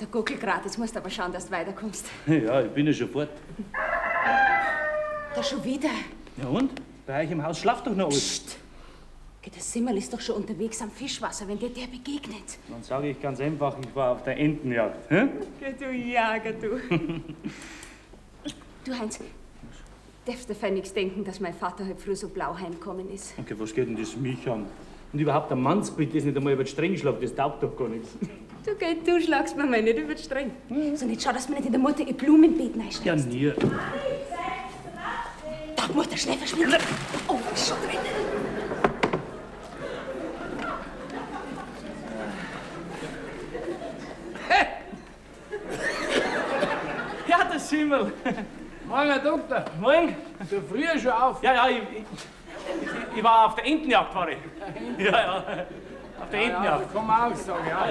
Der Gockel grad, jetzt musst du aber schauen, dass du weiterkommst. Ja, ich bin ja schon fort. Da schon wieder. Ja und? Bei euch im Haus schlaft doch noch alles. Psst. Der Simmerl ist doch schon unterwegs am Fischwasser, wenn dir der begegnet. Dann sage ich ganz einfach, ich war auf der Entenjagd. Hä? Geh du Jager, du. Du, Heinz, darfst du nichts denken, dass mein Vater heute früh so blau heimgekommen ist? Okay, was geht denn das mich an? Und überhaupt ein Mannsbild, das nicht einmal über den Streng schlagt, das taugt doch gar nichts. Du, gell, du schlagst mir mal nicht über den Streng. So, nicht schau, dass man nicht in der Mutter ihr Blumenbeet reinschlägst. Ja, nie. Da, Mutter, schnell verschwinden. Oh, ist schon drin. Ja, der Simmerl. Morgen, Herr Doktor. Morgen. So früh schon auf. Ja, ja, ich war auf der Entenjagd, war ich. Ja, ja. Auf der Entenjagd. Ja, kann man auch sagen, ja.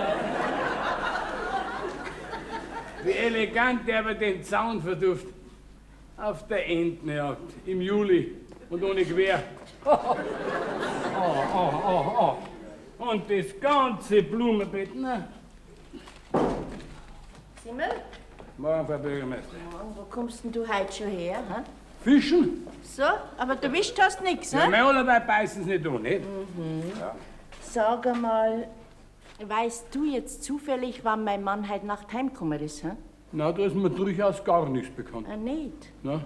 Wie elegant der über den Zaun verduft. Auf der Entenjagd im Juli und ohne Gewehr. Oh, oh, oh, oh. Und das ganze Blumenbett, ne? Simmel? Morgen, Frau Bürgermeister. Morgen, wo kommst denn du heute schon her? He? Fischen? So, aber du wischt hast nix, Ja, he? mein Allerweil beißen sie nicht an, nicht? Mhm. Ja. Sag einmal, weißt du jetzt zufällig, wann mein Mann heute Nacht heimgekommen ist? He? Na, da ist mir durchaus gar nichts bekannt. Ah, nicht? Na?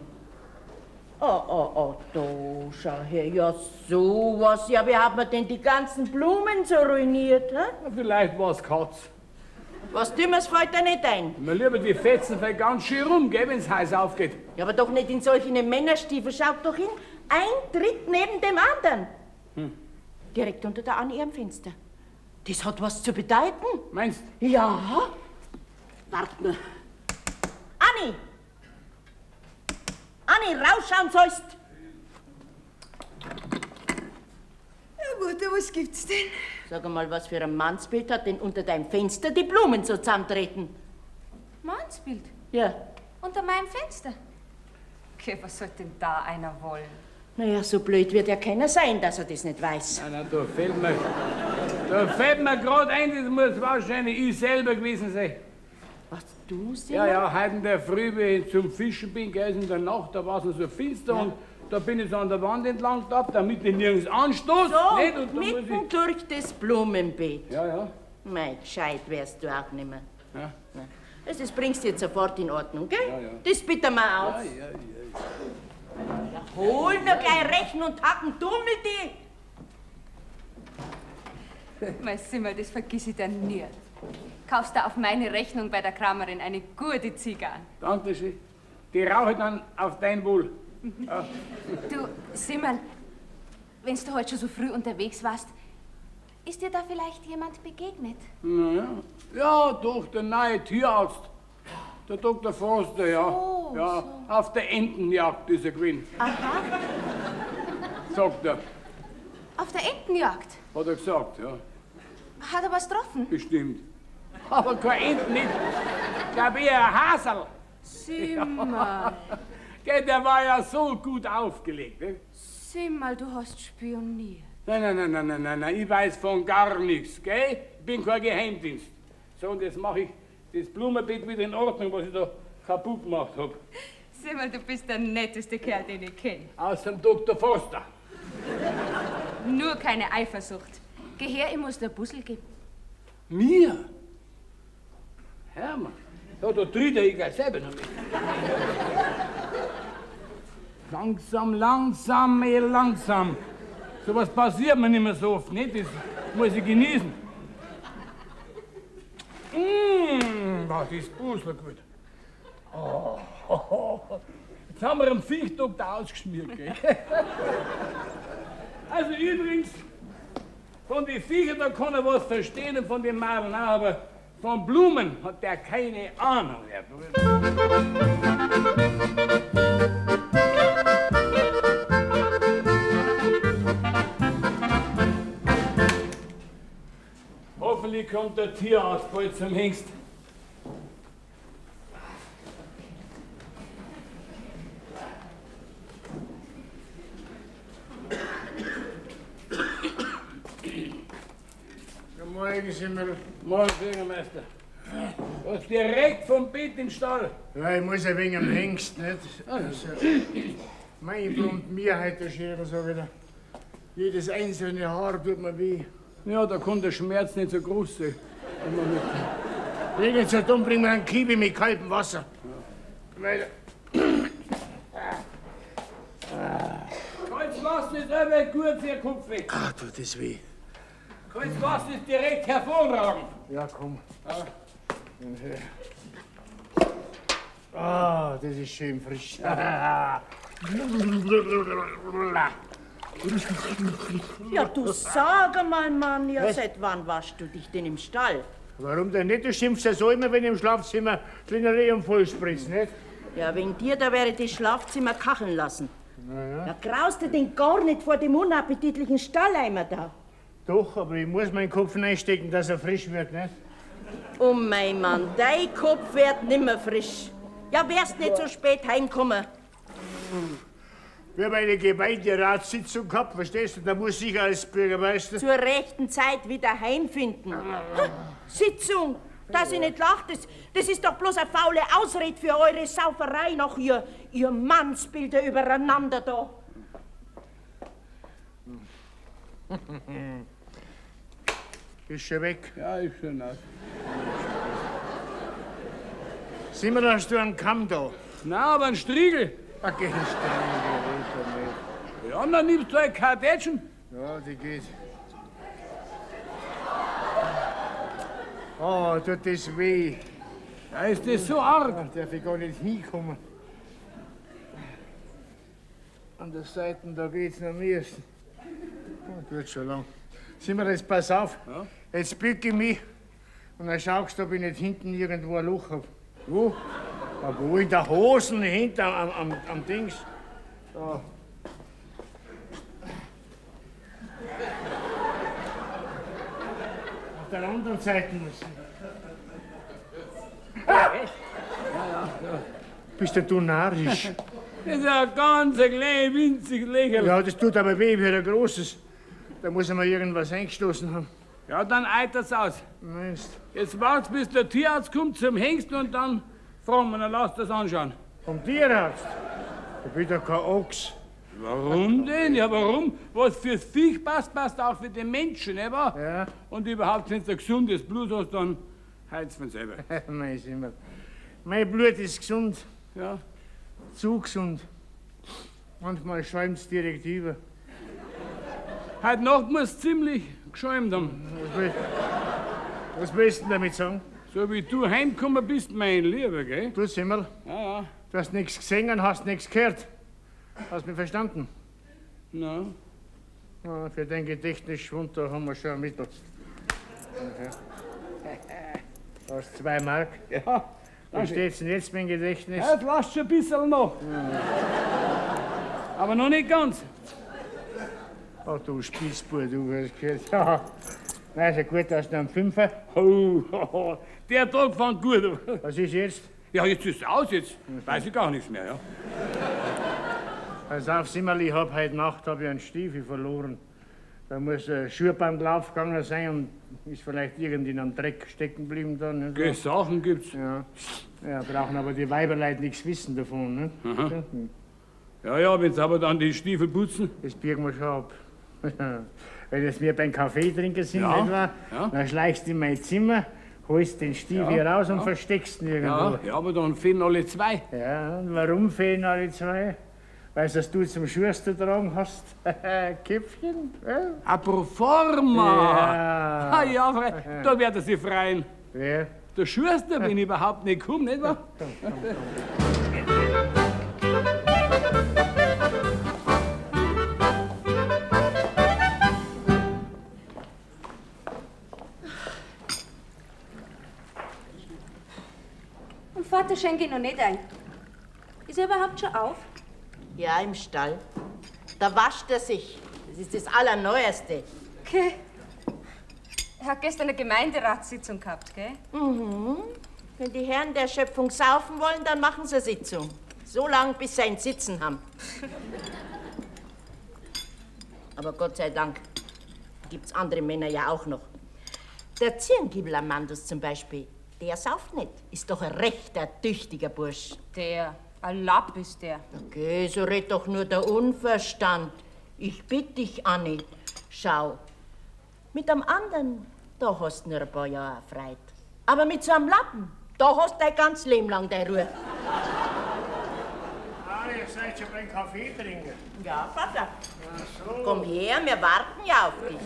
Oh, oh, oh, da, schau her, ja sowas. Ja, wie hat man denn die ganzen Blumen so ruiniert, hä? Na, vielleicht war's Katz. Was Dümmes fällt dir nicht ein. Mir lieber, die fetzen fällt ganz schön rum, gell, wenn's heiß aufgeht. Ja, aber doch nicht in solchen Männerstiefel. Schaut doch hin, ein Tritt neben dem anderen. Hm. Direkt unter der Anne ihrem Fenster. Das hat was zu bedeuten. Meinst? Ja. Wart nur. Anni! Anni, rausschauen sollst! Ja, Mutter, was gibt's denn? Sag einmal, was für ein Mannsbild hat denn unter deinem Fenster die Blumen so zusammentreten? Mannsbild? Ja. Unter meinem Fenster? Okay, was soll denn da einer wollen? Naja, so blöd wird ja keiner sein, dass er das nicht weiß. Nein, nein, da fällt mir gerade ein, das muss wahrscheinlich ich selber gewesen sein. Was, du, Simon? Ja, ja, heute in der Früh, wie ich zum Fischen bin, gell, in der Nacht, da war es noch so finster ja. Und da bin ich so an der Wand entlang getappt, damit ich nirgends anstoß. So, nicht? Und mitten durch das Blumenbeet. Ja, ja. Mei, gescheit wärst du auch nimmer. Ja. Na, also das bringst du jetzt sofort in Ordnung, gell? Ja, ja. Das bitte mal aus. Ja, ja, ja. Ja, hol nur gleich Rechen und Hacken, dummel die! Mein Simmerl, das vergiss ich dann nie. Kaufst du auf meine Rechnung bei der Kramerin eine gute Zigarre. Dankeschön. Die rauche ich dann auf dein Wohl. Ja. Du, Simmerl, wenn du heute schon so früh unterwegs warst, ist dir da vielleicht jemand begegnet? Na ja. Ja, doch, der neue Tierarzt. Der Dr. Forster, ja. Oh, ja, so. Auf der Entenjagd ist er gewesen. Aha. Sagt er. Auf der Entenjagd? Hat er gesagt, ja. Hat er was getroffen? Bestimmt. Aber kein Enten nicht. Ich glaube eher ein Hasel. Simmerl. Ja. Gell, der war ja so gut aufgelegt. Ne? Simmerl, du hast spioniert. Nein, nein, nein, nein, nein, nein, nein, ich weiß von gar nichts, gell? Ich bin kein Geheimdienst. So, und jetzt mache ich das Blumenbeet wieder in Ordnung, was ich da kaputt gemacht hab. Simmerl, du bist der netteste Kerl, den ich kenne. Außer dem Dr. Forster. Nur keine Eifersucht. Geh her, ich muss dir ein Puzzle geben. Mir? Hermann, ja, da tritt ich gleich selber noch mit. Langsam, langsam, eh langsam. So was passiert mir nicht mehr so oft, nicht? Das muss ich genießen. Mmh, was ist Puzzle gut. Oh, oh, oh. Jetzt haben wir einen Viechdoktor ausgeschmiert, gell? Also übrigens, von den Viechern, da kann er was verstehen und von den Madeln auch, aber von Blumen hat der keine Ahnung. Hoffentlich kommt der Tierarzt bald zum Hengst. Guten Morgen, Simmerl. Morgen, Bürgermeister. Was direkt vom Bett in den Stall. Ja, ich muss ein wenig am Hengst, nicht? Also, mein brummt mir heute schon so wieder. Jedes einzelne Haar tut mir weh. Ja, da kann der Schmerz nicht so groß sein. Bin nicht so dumm, bring mir einen Kiwi mit kaltem Wasser. Ja. Weiter. Kaltes Wasser ist immer gut für den Kopf weg. Ah, tut das weh. Kaltes Wasser ist direkt hervorragend. Ja, komm. Ja. Ah, das ist schön frisch. Ja, du sag mal, Mann, ja, seit wann waschst du dich denn im Stall? Warum denn nicht? Du schimpfst ja so immer, wenn ich im Schlafzimmer Trinnerei und vollspritzt, nicht? Ja, wegen dir, da wäre ich das Schlafzimmer kacheln lassen. Na ja. Ja, graust du denn gar nicht vor dem unappetitlichen Stalleimer da? Doch, aber ich muss meinen Kopf reinstecken, dass er frisch wird, nicht? Oh mein Mann, dein Kopf wird nimmer frisch. Ja, wärst nicht so spät heimkommen. Wir haben eine Gemeinderatssitzung gehabt, verstehst du? Da muss ich als Bürgermeister... Zur rechten Zeit wieder heimfinden. Ha, Sitzung! Dass ich nicht lacht, das ist doch bloß eine faule Ausrede für eure Sauferei noch, ihr Mannsbilder übereinander da. Ist schon weg. Ja, ist schon aus. Simon, hast du einen Kamm da? Nein, aber einen Striegel. Ach, geh, einen Striegel. Ja, dann nimmst du ein Kartätschen. Ja, die geht. Oh, tut das weh. Ja, ist das so arg? Da darf ich gar nicht hinkommen. An der Seite, da geht's noch am ehesten. Oh, tut schon lang. Simon, jetzt pass auf. Ja? Jetzt bück ich mich und dann schaust du, ob ich nicht hinten irgendwo ein Loch hab. Wo? Ja, wo? In der Hosen, hinten am Dings. Da. Auf der anderen Seite muss ich. Ah! Ja, ja, ja. Bist denn du narrisch? Das ist ein ganz klein, winzig Lächeln. Ja, das tut aber weh, wie ein großes. Da muss ich mal irgendwas eingestoßen haben. Ja, dann eitert's aus. Meinst? Jetzt wart's, bis der Tierarzt kommt zum Hengst und dann fragen wir, dann lass das anschauen. Vom Tierarzt? Da bin doch kein Ochs. Warum denn? Ja, warum? Was fürs Viech passt, passt auch für den Menschen, nicht wahr? Ja. Und überhaupt, wenn du ein gesundes Blut hast, dann heilt's von selber. Mein Simmerl. Mein Blut ist gesund. Ja. Zu gesund. Manchmal schäumt's direkt über. Heute Nacht muss ziemlich geschäumt haben. Was willst du denn damit sagen? So wie du heimgekommen bist, mein Lieber, gell? Du, Simmerl. Ja, ja. Du hast nichts gesehen und hast nichts gehört. Hast mich verstanden? Nein. Na, für den Gedächtnisschwund, da haben wir schon ein Mittel. Okay. Du hast 2 Mark. Ja. Wie steht's denn jetzt mit dem Gedächtnis? Ja, das lasst schon ein bisschen noch. Ja. Aber noch nicht ganz. Ach du Spießbub, du hast gehört. Ja. Na, ist ja gut, dass du einen Fünfer. Oh, oh, der Tag fängt gut an. Was ist jetzt? Ja, jetzt ist es aus, jetzt weiß ich gar nichts mehr, ja. Pass auf, Simmerl, ich hab heute Nacht hab ich einen Stiefel verloren. Da muss ein Schuhbandel aufgegangen sein und ist vielleicht irgendwie in einem Dreck stecken geblieben dann. Geh, Sachen gibt's. Ja. Ja, brauchen aber die Weiberleute nichts wissen davon, ne? Aha. Ja, ja, wenn sie aber dann die Stiefel putzen. Das biegen wir schon ab. Wenn jetzt wir beim Kaffee trinken sind, ja, nicht wahr? Ja. Dann schleichst du in mein Zimmer, holst den Stiefel ja, raus und ja. versteckst ihn irgendwo. Ja, ja, aber dann fehlen alle 2. Ja, und warum fehlen alle 2? Weil das du zum Schuster tragen hast. Köpfchen. Ja. A proforma. Ja. Ah, ja, da wird er sich freien. Wer? Der Schuster, wenn ich überhaupt nicht komme, nicht wahr? Komm, komm, komm. Und Vater schenke ich noch nicht ein. Ist er überhaupt schon auf? Ja, im Stall. Da wascht er sich. Das ist das Allerneueste. Okay. Er hat gestern eine Gemeinderatssitzung gehabt, gell? Mhm. Wenn die Herren der Schöpfung saufen wollen, dann machen sie Sitzung. So lange, bis sie ein Sitzen haben. Aber Gott sei Dank gibt's andere Männer ja auch noch. Der Zirngiebel Amandus zum Beispiel, Der sauft nicht. Ist doch ein rechter, tüchtiger Bursch. Der, ein Lapp ist der. Okay, so redet doch nur der Unverstand. Ich bitte dich, Anni. Schau, mit dem anderen, da hast du nur ein paar Jahre Freude. Aber mit so einem Lappen, da hast du dein ganzes Leben lang deine Ruhe. Ah, ihr seid schon beim Kaffee trinken. Ja, Vater. Ach so. Komm her, wir warten ja auf dich.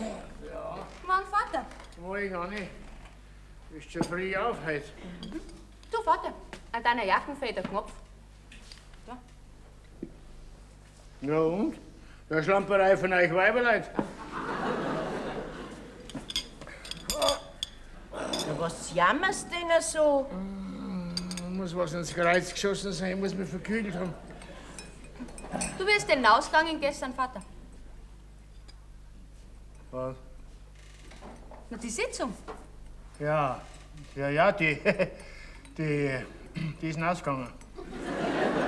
Ja. Morgen, Vater. Morgen, Anni. Bist schon früh auf heute. Du, Vater, an deiner Jacke fehlt der Knopf. Da. Ja und? Der Schlamperei von euch Weiberleut. Ja, was jammerst denn so? Muss was ins Kreuz geschossen sein, muss mich verkühlt haben. Du wirst denn ausgegangen gestern, Vater? Was? Na, die Sitzung. Ja, ja, ja, die ist ausgegangen.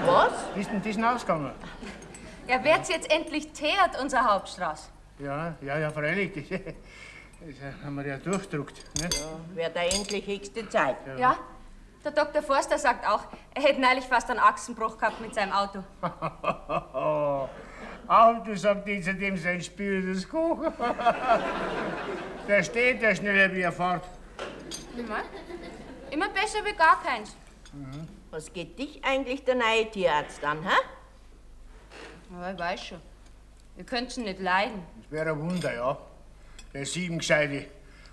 Was? Die ist ausgegangen. Er wird's jetzt endlich teert, unser Hauptstraß. Ja, ja, ja, freilich. Das haben wir ja durchdruckt. Ne? Ja, wird da endlich höchste Zeit. Ja. Ja, der Dr. Forster sagt auch, er hätte neulich fast einen Achsenbruch gehabt mit seinem Auto. Auto sagt die zu dem sein Spiel, das Kochen. Der steht ja schneller, wie er fährt. Immer? Immer besser wie gar keins. Mhm. Was geht dich eigentlich der neue Tierarzt an, hä? Ja, ich weiß schon. Ihr könnt's ihn nicht leiden. Das wäre ein Wunder, ja. Der Siebengescheite.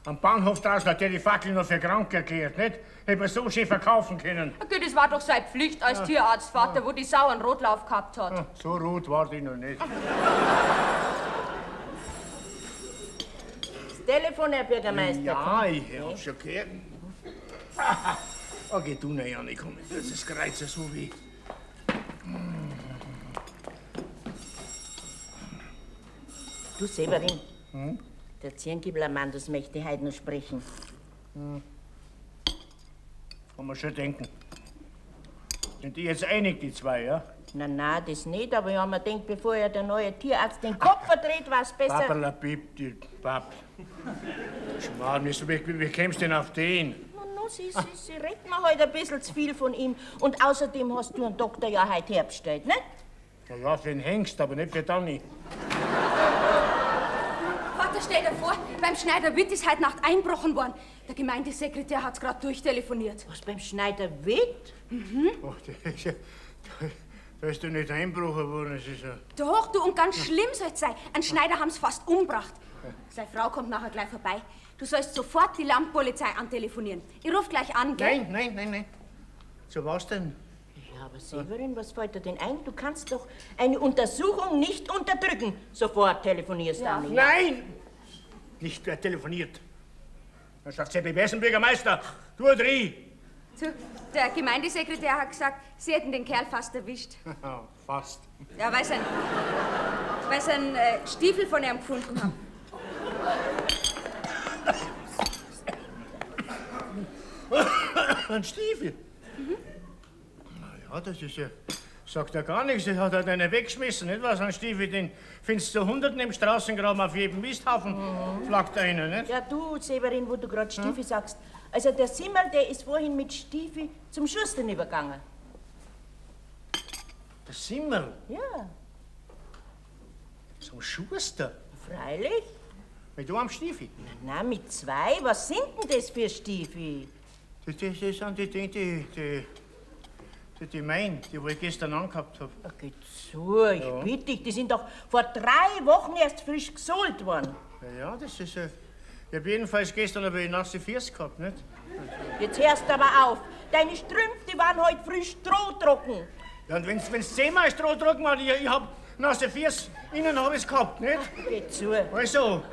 Am Bahnhof draußen hat der die Fackel noch für krank erklärt, nicht? Hätte man so schön verkaufen können. Okay, das war doch seine Pflicht als Tierarzt, Vater, wo die Sau einen Rotlauf gehabt hat. Ja, so rot war die noch nicht. Das Telefon, Herr Bürgermeister. Ja, ich hab schon gehört. Okay, du noch, Janni, komm, das ist Kreuzer so weh. Du, Severin. Hm? Der Zirngibler-Mann, das möchte ich heute noch sprechen. Hm. Kann man schon denken. Sind die jetzt einig, die zwei, ja? Na, na, das nicht, aber ich hab mir gedacht, bevor ja der neue Tierarzt den Kopf verdreht, war's besser. Paperlapip, die Papp. Schmarrn, wie kämst du denn auf den? Na, na, sie redet mir heute ein bisschen zu viel von ihm. Und außerdem hast du einen Doktor ja heute herbestellt, ne? Na ja, für den Hengst, aber nicht für Danni. Vater, stell dir vor, beim Schneider Witt ist heute Nacht einbrochen worden. Der Gemeindesekretär hat's grad durchtelefoniert. Was, beim Schneider Witt? Mhm. Ach, da ist doch nicht einbrochen worden, das ist ja... Doch, du, und ganz schlimm soll's sein. Einen Schneider haben's fast umgebracht. Seine Frau kommt nachher gleich vorbei. Du sollst sofort die Landpolizei antelefonieren. Ich ruf gleich an, gell? Nein, nein, nein, nein. Zu was denn? Ja, aber Severin, was fällt dir denn ein? Du kannst doch eine Untersuchung nicht unterdrücken. Sofort telefonierst du ja. an. Nein! Nicht wer telefoniert. Dann sagt Seppi, wer ist denn Bürgermeister? Du, Dri! Du, der Gemeindesekretär hat gesagt, sie hätten den Kerl fast erwischt. Fast. Ja, weil sie einen Stiefel von ihm gefunden haben. Ein Stiefel? Mhm. Na ja, das ist ja... Sagt ja gar nichts, das hat halt einer weggeschmissen, nicht was? Ein Stiefel, den findest du Hunderten im Straßengraben auf jedem Misthaufen, flackt einer, nicht? Ja, du, Severin, wo du gerade Stiefel sagst. Also der Simmerl, der ist vorhin mit Stiefel zum Schustern übergegangen. Der Simmerl? Ja. Zum Schuster? Freilich. Mit einem Stiefel? Na, na, mit zwei? Was sind denn das für Stiefel? Das sind die mein, die wo ich gestern angehabt hab. Ach, geh zu, ich bitte dich, die sind doch vor 3 Wochen erst frisch gesohlt worden. Ja, ja, das ist... Ich hab jedenfalls gestern aber nasse Füße gehabt, nicht? Jetzt hörst du aber auf. Deine Strümpfe, die waren heute früh strohtrocken. Ja, und wenn's 10-mal strohtrocken war, ich hab nasse Füße, innen hab ich's gehabt, nicht? Ach, geh zu. Also.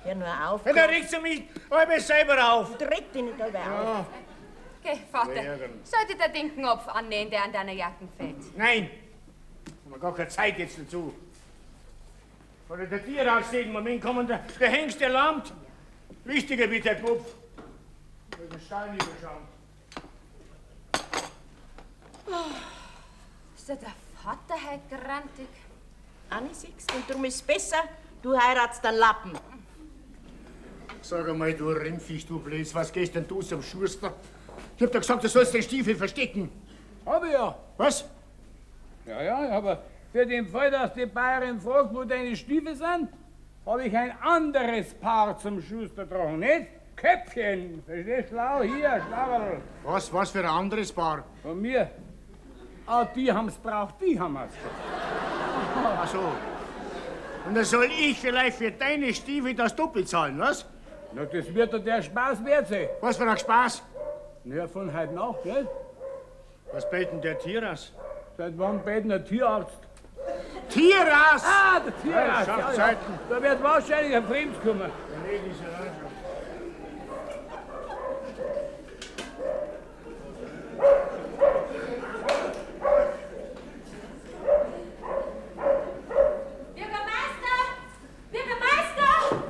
Hör nur auf. Ja, da regst du mich halb selber auf. Reg dich nicht halb auf. Geh, Vater, sollte der den Knopf annehmen, der an deiner Jacke fehlt? Nein, haben wir gar keine Zeit jetzt dazu. Oder der Tierarzt jeden Moment kommen, der Hengst, der lahmt. Wichtiger wie der Knopf. Ich den Stall überschauen. Oh, ist ja der Vater heute grantig? Anni, siehst du, und darum ist es besser, du heiratst einen Lappen. Sag einmal, du Rindviech, du Blöds, was gehst denn du zum Schuster? Ich hab doch gesagt, du sollst den Stiefel verstecken. Hab ich ja. Was? Ja, ja, aber für den Fall, dass die Bayerin fragt, wo deine Stiefel sind, habe ich ein anderes Paar zum Schuster getragen, nicht? Köpfchen, verstehst du? Schlau, hier, Schlauerl. Was, was für ein anderes Paar? Von mir. Ah, die haben's braucht, die haben wir's. Ach so. Und dann soll ich vielleicht für deine Stiefel das doppelt zahlen, was? Na, das wird doch der Spaß wert sein. Was für ein Spaß? Na, von heute Nacht, nicht? Was bellt denn der Tierarzt? Seit wann bellt denn der Tierarzt? Tierarzt! Ah, der Tierarzt! Ja, ja, ja. Da wird wahrscheinlich ein Fremd kommen. Bürgermeister! Bürgermeister!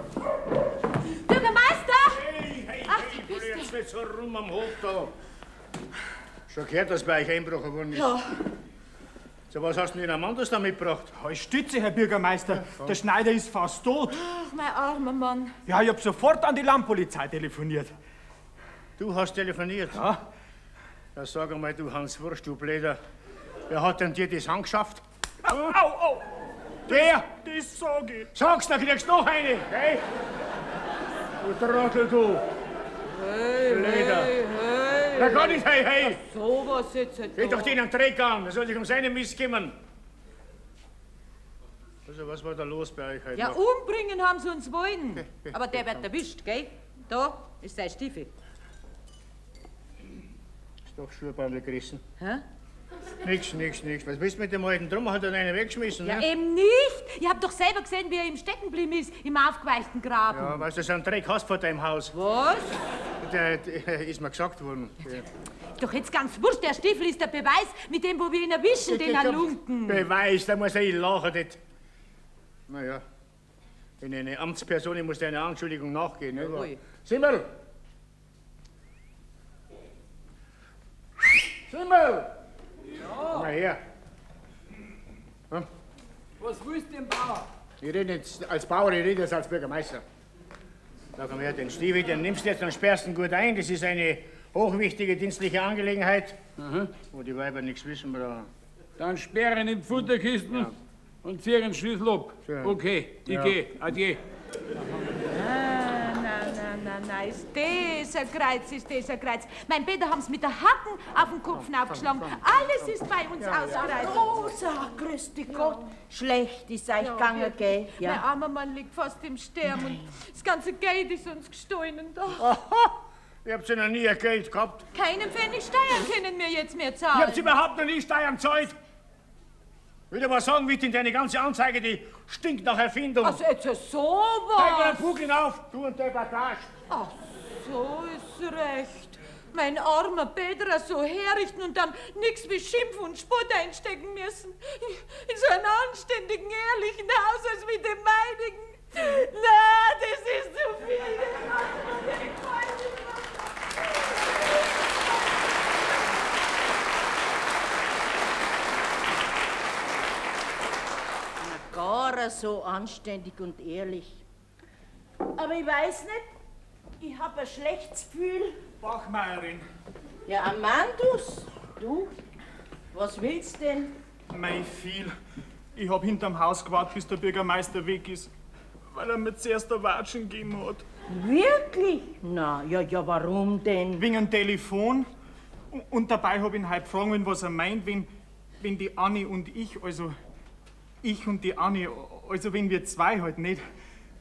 Bürgermeister! Hey, hey, Ach, hey, bist du. jetzt nicht so rum am Hof da. Schon gehört, dass bei euch Einbruch geworden ist. Ja. So, was hast du denn Amandus da mitgebracht? Ich stütze, Herr Bürgermeister. Der Schneider ist fast tot. Ach, mein armer Mann. Ja, ich hab sofort an die Landpolizei telefoniert. Du hast telefoniert? Ja. Ja, sag einmal, du Hans Wurst, du Bläder. Wer hat denn dir das angeschafft? Au, au, au. Wer? Das sag ich. Sag's, dann kriegst du noch eine. Hey? Du Trottel, du. Hey, Blöder. hey, hey. Na gar nicht, hey, hey. So was jetzt halt Geht da. doch den am Dreck an, er soll sich um seine Mist kümmern. Also, was war da los bei euch heute Ja, Nacht? umbringen haben sie uns wollen. Aber der wird erwischt, gell? Da ist sein Stiefel. Ist doch Schuhbandel gerissen. Hä? Nix, nix, nix. Was bist du mit dem alten Drum? Hat er einen weggeschmissen, Ja, ne? eben nicht. Ich hab doch selber gesehen, wie er im stecken geblieben ist, im aufgeweichten Graben. Ja, weißt du, so einen Dreck hast vor deinem Haus. Was? Der, der ist mir gesagt worden. Der, Doch jetzt ganz wurscht, der Stiefel ist der Beweis, mit dem, wo wir ihn erwischen, den Halunken. Beweis, da muss er eh lachen. Das. Naja, wenn eine Amtsperson, ich muss deiner Anschuldigung nachgehen. Nicht wahr? Jawohl. Simmel! Simmel! Ja? Komm mal her. Hm? Was willst du denn, Bauer? Ich rede nicht als Bauer, ich rede jetzt als Bürgermeister. Da komm her, den Stiefel, den nimmst du jetzt und sperrst ihn gut ein. Das ist eine hochwichtige dienstliche Angelegenheit, wo die Weiber nichts wissen brauchen. Dann sperre ihn in die Futterkisten und zieh den Schlüssel ab. Schön. Okay, ich Ja. geh. Adieu. Ah, na, na, na, na, ist das ein Kreuz, ist das ein Kreuz. Mein Peter haben's mit der Hacken auf den Kopf aufgeschlagen. Alles ist bei uns ausgereizt. Rosa, grüß dich Gott. Schlecht ist euch gegangen, gell? Mein armer Mann liegt fast im Sterben und das ganze Geld ist uns gestohlen. Und ach, Aha! Ihr habt ja noch nie ein Geld gehabt. keinen Pfennig Steuern können wir jetzt mehr Ihr zahlen. habt überhaupt noch nie Steuern gezahlt. Will dir was sagen, Wittin, deine ganze Anzeige, die stinkt nach Erfindung. Also jetzt sowas. Zeig mal den Buckel auf, du und der Bagage. Ach, so ist recht. Mein armer Petra so herrichten und dann nix wie Schimpf und Spott einstecken müssen. In so einem anständigen, ehrlichen Haus als wie dem meinigen. Na, das ist zu viel. Das macht mir nicht gefallen. Gar so anständig und ehrlich. Aber ich weiß nicht, ich hab ein schlechtes Gefühl. Bachmeierin, Ja, Amandus, du, was willst denn? mei viel. Ich hab hinterm Haus gewartet, bis der Bürgermeister weg ist, weil er mir zuerst ein Watschen gegeben hat. Wirklich? Na, ja, ja, warum denn? Wegen dem Telefon. Und dabei hab ich ihn halt gefragt, was er meint, wenn die Anni und ich, also ich und die Anni, also wenn wir zwei halt nicht.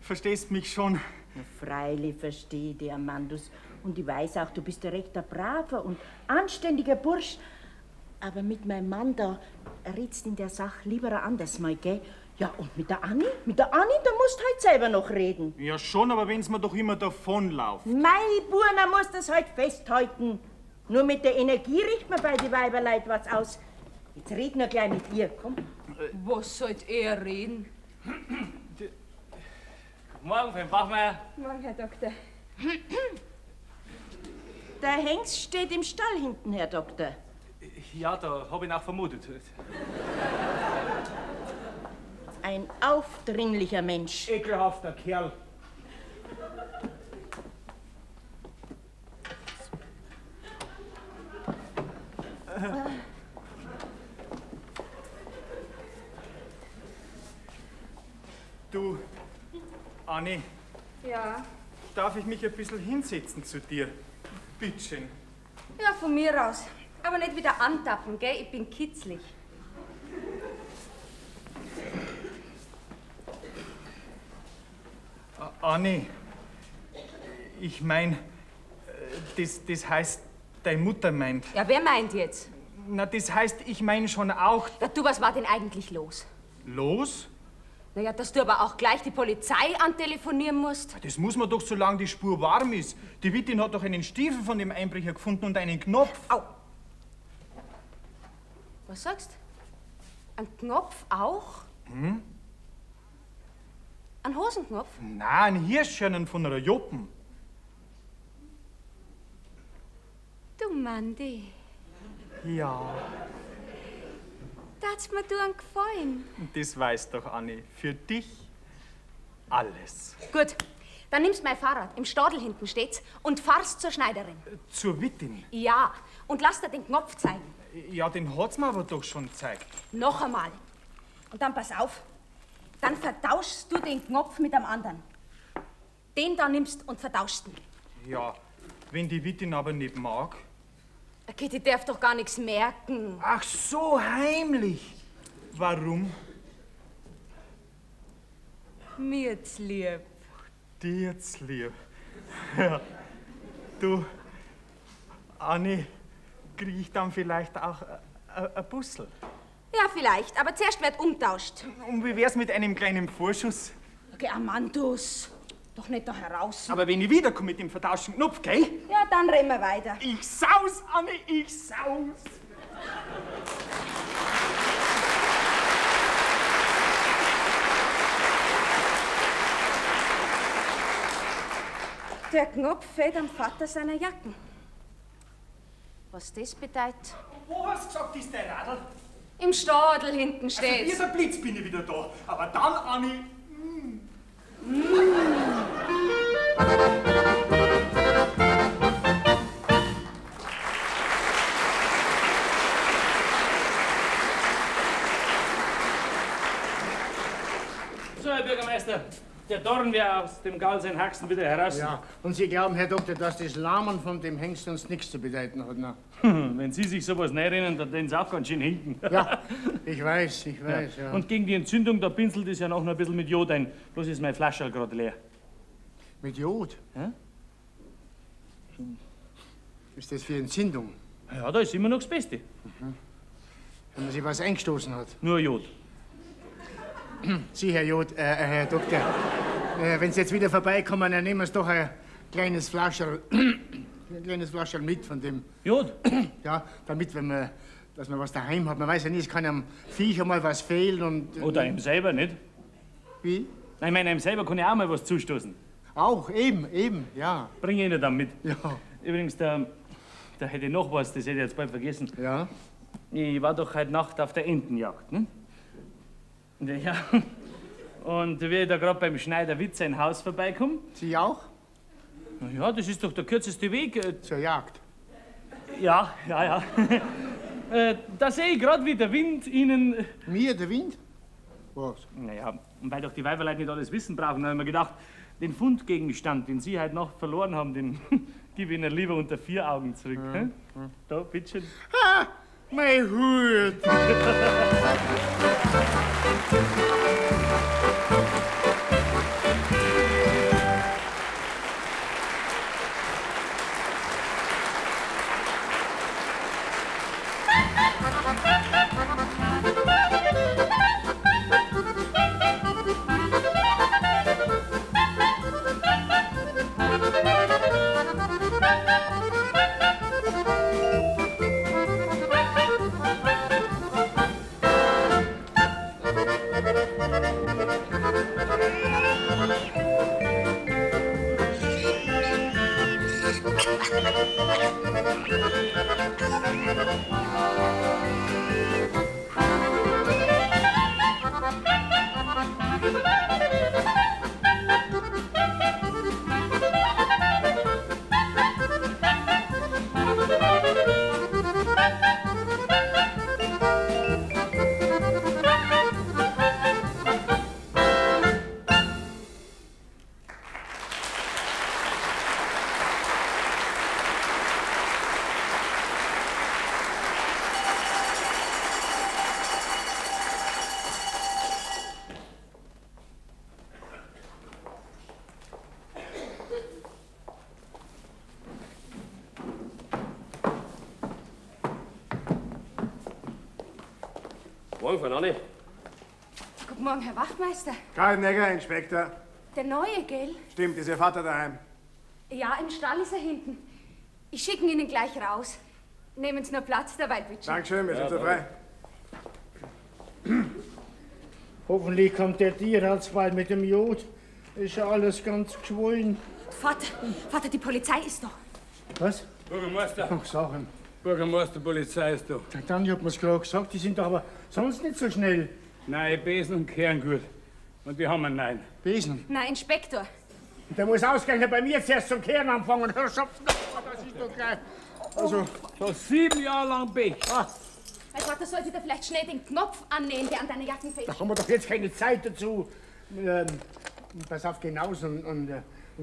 Verstehst mich schon? Na, freilich verstehe ich dich, Amandus. Und ich weiß auch, du bist ein rechter braver und anständiger Bursch. Aber mit meinem Mann da redst in der Sache lieber ein anders mal, gell? Ja, und mit der Anni? Mit der Anni, da musst halt selber noch reden. Ja schon, aber wenn's mir doch immer davonlauft. Mei, Burner muss das halt festhalten. Nur mit der Energie riecht man bei die Weiberleut was aus. Jetzt red nur gleich mit ihr, komm. Was sollt er reden? Morgen, Frau Bachmeier. Morgen, Herr Doktor. Der Hengst steht im Stall hinten, Herr Doktor. Ja, da hab ich ihn auch vermutet. Ein aufdringlicher Mensch. Ekelhafter Kerl. Du, Anni. Ja? Darf ich mich ein bisschen hinsetzen zu dir? Bittschön. Ja, von mir aus. Aber nicht wieder antappen, gell? Ich bin kitzlig. Anni, ich mein, das heißt, deine Mutter meint. Ja, wer meint jetzt? Na, das heißt, ich mein schon auch. Ja, du, was war denn eigentlich los? Los? Naja, dass du aber auch gleich die Polizei antelefonieren musst. Das muss man doch, solange die Spur warm ist. Die Wittin hat doch einen Stiefel von dem Einbrecher gefunden und einen Knopf. Au! Was sagst? Ein Knopf auch? Hm? Ein Hosenknopf? Nein, ein Hirschhörnern von einer Joppen. Du Mandi. Ja. Tat's mir du einen Gefallen. Das weißt doch, Anni. Für dich alles. Gut, dann nimmst mein Fahrrad, im Stadel hinten steht's, und fahrst zur Schneiderin. Zur Wittin? Ja, und lass dir den Knopf zeigen. Ja, den hat's mir aber doch schon gezeigt. Noch einmal. Und dann pass auf, dann vertauschst du den Knopf mit einem anderen. Den da nimmst und vertauschst ihn. Ja, wenn die Wittin aber nicht mag. Okay, die darf doch gar nichts merken. Ach so, heimlich. Warum? Mir's lieb. Dir's lieb. Ja. Du, Anni, krieg ich dann vielleicht auch ein Bussel? Ja, vielleicht, aber zuerst wird umtauscht. Und wie wär's mit einem kleinen Vorschuss? Okay, Amandus, doch nicht da heraus. Aber wenn ich wiederkomme mit dem vertauschten Knopf, gell? Ja, dann reden wir weiter. Ich saus, Anni, ich saus. Der Knopf fehlt am Vater seiner Jacken. Was das bedeutet? Wo hast du gesagt, ist dein Radl? Im Stadel hinten steht's. Also wie der Blitz bin ich wieder da. Aber dann, Anni. Mm. Mm. So, Herr Bürgermeister, der Dorn wäre aus dem Gaul sein Haxen wieder heraus. Ja, und Sie glauben, Herr Doktor, dass das Lahmen von dem Hengst uns nichts zu bedeuten hat, ne? Wenn Sie sich sowas näherinnen, dann den Sie auch ganz schön hinken. Ja, ich weiß, ja. Und gegen die Entzündung, da pinselt es ja noch ein bisschen mit Jod ein. Bloß ist mein Flascherl gerade leer. Mit Jod? Ja? Ist das für Entzündung? Ja, da ist immer noch das Beste. Mhm. Wenn man sich was eingestoßen hat. Nur Jod. Sie, Herr Jod, Herr Doktor, wenn Sie jetzt wieder vorbeikommen, dann nehmen Sie doch ein kleines Flascherl, mit von dem Jod? Ja, damit, wenn man, dass man was daheim hat. Man weiß ja nie, es kann am Viech einmal was fehlen und... Oder einem selber, nicht? Wie? Nein, ich meine, einem selber kann ja auch mal was zustoßen. Auch, eben, ja. Bring ich Ihnen dann mit. Ja. Übrigens, da hätte ich noch was, das hätte ich jetzt bald vergessen. Ja? Ich war doch heute Nacht auf der Entenjagd, ne? Ja, und wie ich da gerade beim Schneider Witz sein Haus vorbeikomme. Sie auch? Na ja, das ist doch der kürzeste Weg. Zur Jagd? Ja, ja, ja. Da sehe ich gerade, wie der Wind Ihnen... Mir, der Wind? Was? Naja, und weil doch die Weiberleute nicht alles wissen brauchen, habe ich mir gedacht, den Fundgegenstand, den Sie heute noch verloren haben, den gebe ich Ihnen lieber unter vier Augen zurück. Mhm. Da, bitteschön. Ha! Mein Hut! Morgen, Frau Nanni. Guten Morgen, Herr Wachtmeister. Kaltenegger, Inspektor. Der Neue, gell? Stimmt, ist Ihr Vater daheim? Ja, im Stall ist er hinten. Ich schicke ihn gleich raus. Nehmen Sie nur Platz dabei, bitte. Dankeschön, wir sind so frei. Hoffentlich kommt der Tierarzt bald mit dem Jod. Ist ja alles ganz geschwollen. Vater, Vater, die Polizei ist da. Was? Bürgermeister. Ach, Sachen. Bürgermeister, Polizei ist da. Dann, ich hab mir's gerade gesagt, die sind doch aber sonst nicht so schnell. Nein, Besen und Kerngurt. Und die haben einen neuen. Besen? Nein, Inspektor. Der muss ausgerechnet bei mir zuerst zum Kehren anfangen. Herr Schopf, das ist doch gleich. Also, schon 7 Jahre lang Pech. Ah. Mein Vater sollte da vielleicht schnell den Knopf annähen, der an deiner Jacken fehlt. Da haben wir doch jetzt keine Zeit dazu. Pass auf, geh raus und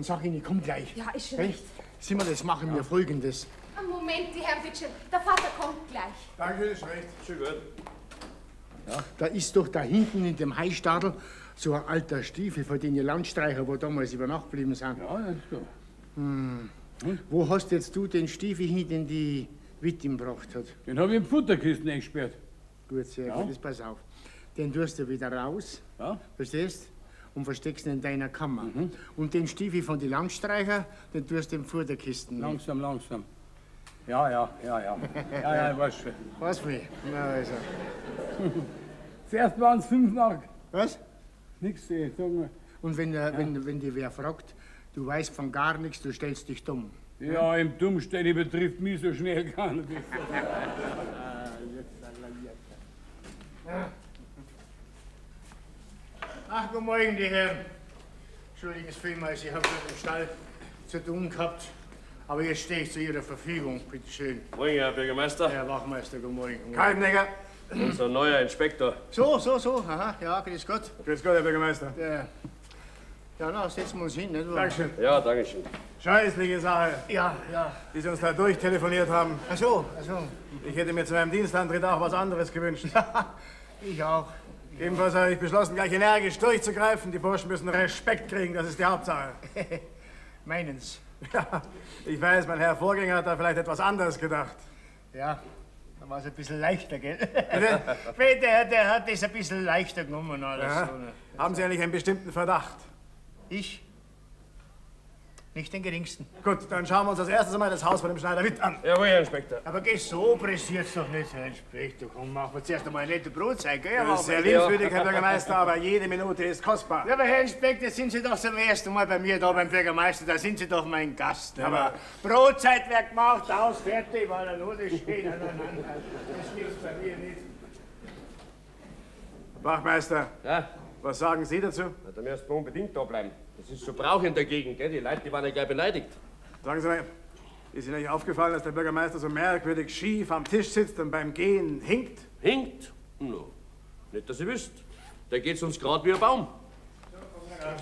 sag ihnen, ich komm gleich. Ja, ist schon recht. Sieh mal, das machen wir Folgendes. Moment, die Herren, bitte schön. Der Vater kommt gleich. Danke, ist recht. Schön gut. Ja. Da ist doch da hinten in dem Heistadel so ein alter Stiefel von den Landstreicher, wo damals über Nacht geblieben sind. Ja, das ist gut. Hm. Wo hast jetzt du den Stiefel hin, den die Wittin gebracht hat? Den hab ich im Futterkisten eingesperrt. Gut, sehr gut. Jetzt pass auf. Den tust du wieder raus. Ja. Verstehst? Und versteckst ihn in deiner Kammer. Mhm. Und den Stiefel von den Landstreicher, den tust du im Futterkisten. Langsam, langsam. Ja, ja, ja, ja. Ja, ja, ich weiß schon. Was mir? Na, also. Zuerst waren es 5 Mark. Was? Nix, ich sag mal. Und wenn, ja. wenn die wer fragt, du weißt von gar nichts, du stellst dich dumm. Ja, im Dummstelle betrifft mich so schnell gar nicht. Ach, guten Morgen, die Herren. Entschuldigen Sie vielmals, ich habe mit dem Stall zu tun gehabt. Aber jetzt stehe ich zu Ihrer Verfügung, bitte schön. Morgen, Herr Bürgermeister. Herr Wachmeister, guten Morgen. Kaltenegger. Unser neuer Inspektor. So, so, so. Aha, ja, grüß Gott. Grüß Gott, Herr Bürgermeister. Ja, na, setzen wir uns hin, nicht wahr? Dankeschön. Ja, dankeschön. Scheußliche Sache. Ja, ja. Die Sie uns da durchtelefoniert haben. Ach so, ach so. Ich hätte mir zu meinem Dienstantritt auch was anderes gewünscht. Ich auch. Ebenfalls habe ich beschlossen, gleich energisch durchzugreifen. Die Burschen müssen Respekt kriegen, das ist die Hauptsache. Meinen's? Ja, ich weiß, mein Herr Vorgänger hat da vielleicht etwas anders gedacht. Ja, da war es ein bisschen leichter, gell? Bitte? Der hat das ein bisschen leichter genommen. Alles ja. so, ne? Haben Sie eigentlich einen bestimmten Verdacht? Ich? Nicht den geringsten. Gut, dann schauen wir uns als erstes einmal das Haus von dem Schneider Witt an. Jawohl, Herr Inspektor. Aber geh, so pressiert's doch nicht, Herr Inspektor. Komm, machen wir zuerst einmal eine nette Brotzeit, gell? Das ist sehr liebenswürdig, Herr Bürgermeister, aber jede Minute ist kostbar. Ja, aber Herr Inspektor, sind Sie doch zum ersten Mal bei mir da beim Bürgermeister, da sind Sie doch mein Gast. Ne? Aber Brotzeit wird gemacht, aus, fertig, weil er nur das steht. Nein, nein, nein, das gibt's bei mir nicht. Wachmeister, ja? Was sagen Sie dazu? Na, da müssen wir unbedingt da bleiben. Das ist so Brauch in der Gegend, gell? Die Leute, die waren ja gleich beleidigt. Sagen Sie mal, ist Ihnen nicht aufgefallen, dass der Bürgermeister so merkwürdig schief am Tisch sitzt und beim Gehen hinkt? Hinkt? No. Nicht, dass ihr wisst. Der geht uns gerade wie ein Baum. So, raus.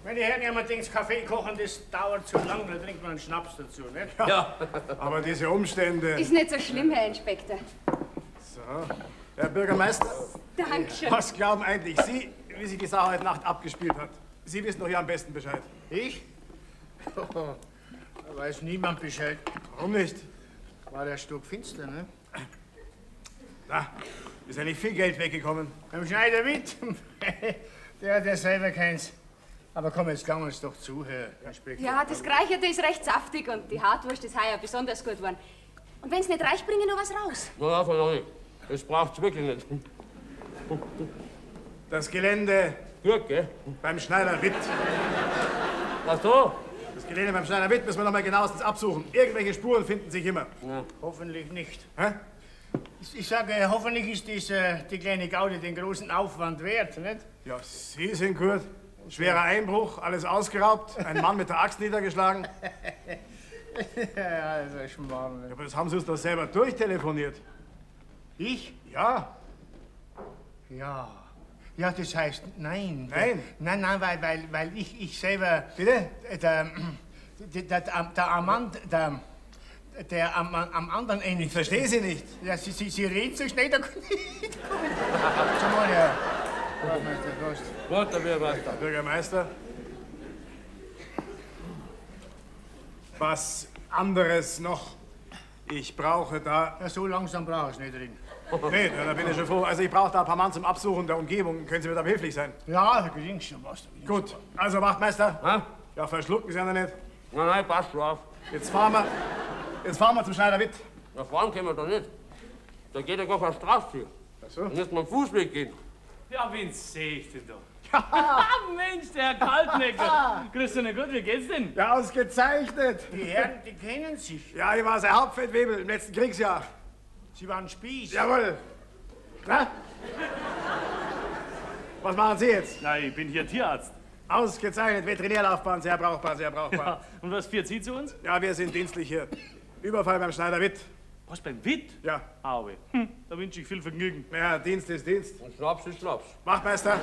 Meine Herren, ich hab mir gedacht, Kaffee kochen, das dauert zu lang, da trinkt man einen Schnaps dazu, nicht? Ja. Aber diese Umstände... Ist nicht so schlimm, Herr Inspektor. So, Herr Bürgermeister... Dankeschön. Was glauben eigentlich Sie, wie sich die Sache heute Nacht abgespielt hat? Sie wissen doch hier am besten Bescheid. Ich? Da weiß niemand Bescheid. Warum nicht? War der stockfinster, ne? Na, ist ja nicht viel Geld weggekommen. Beim Schneider Witt, der hat ja selber keins. Aber komm, jetzt gang uns doch zu, Herr Inspektor. Ja, das Gereicherte ist recht saftig und die Hartwurst ist heuer besonders gut geworden. Und wenn's nicht reicht, bringe ich noch was raus. Na, na, Frau Nanni, das braucht's wirklich nicht. Das Gelände. Gut, gell? Beim Schneider Witt. Ach so. Das Gelände beim Schneider Witt müssen wir noch mal genauestens absuchen. Irgendwelche Spuren finden sich immer. Ja. Hoffentlich nicht. Hä? Ich sage, hoffentlich ist das, die kleine Gaudi den großen Aufwand wert, nicht? Ja, Sie sind gut. Schwerer Einbruch, alles ausgeraubt, ein Mann mit der Axt niedergeschlagen. Ja, das ist Schmarrn. Ja, aber das haben Sie uns doch selber durchtelefoniert. Ich? Ja. Ja. Ja, das heißt, nein. Nein? Nein, nein, weil ich selber... Bitte? Der Armand, der am anderen Ende... Ich verstehe Sie nicht. Ja, Sie reden so schnell, da komme ich... Zum Wohl, Herr Bürgermeister, Prost. Gut, der Bürgermeister. Bürgermeister. Was anderes noch? Ich brauche da... Ja, so langsam brauche ich nicht reden. Nee, da bin ich schon froh. Also ich brauche da ein paar Mann zum Absuchen der Umgebung. Können Sie mir da behilflich sein? Ja, da kriegst schon was. Gut, also Wachtmeister. Hä? Ja, verschlucken Sie ja noch nicht. Nein, nein, passt schon auf. Jetzt fahren wir zum Schneider Witt. Na, fahren können wir da nicht. Da geht ja gar keine Straße. Ach so. Da müssen wir am Fußweg gehen. Ja, wen sehe ich denn da? Mensch, der Herr Kaltnecker. Grüß dich, gut, wie geht's denn? Ja, ausgezeichnet. Die Herren, die kennen sich. Ja, ich war sein Hauptfeldwebel im letzten Kriegsjahr. Sie waren Spieß. Jawohl. Na? Was machen Sie jetzt? Na, ich bin hier Tierarzt. Ausgezeichnet, Veterinärlaufbahn, sehr brauchbar, sehr brauchbar. Ja, und was führt Sie zu uns? Ja, wir sind dienstlich hier. Überfall beim Schneider Witt. Was, beim Witt? Ja. Aue. Da wünsche ich viel Vergnügen. Ja, Dienst ist Dienst. Und Schnaps ist Schnaps. Wachtmeister.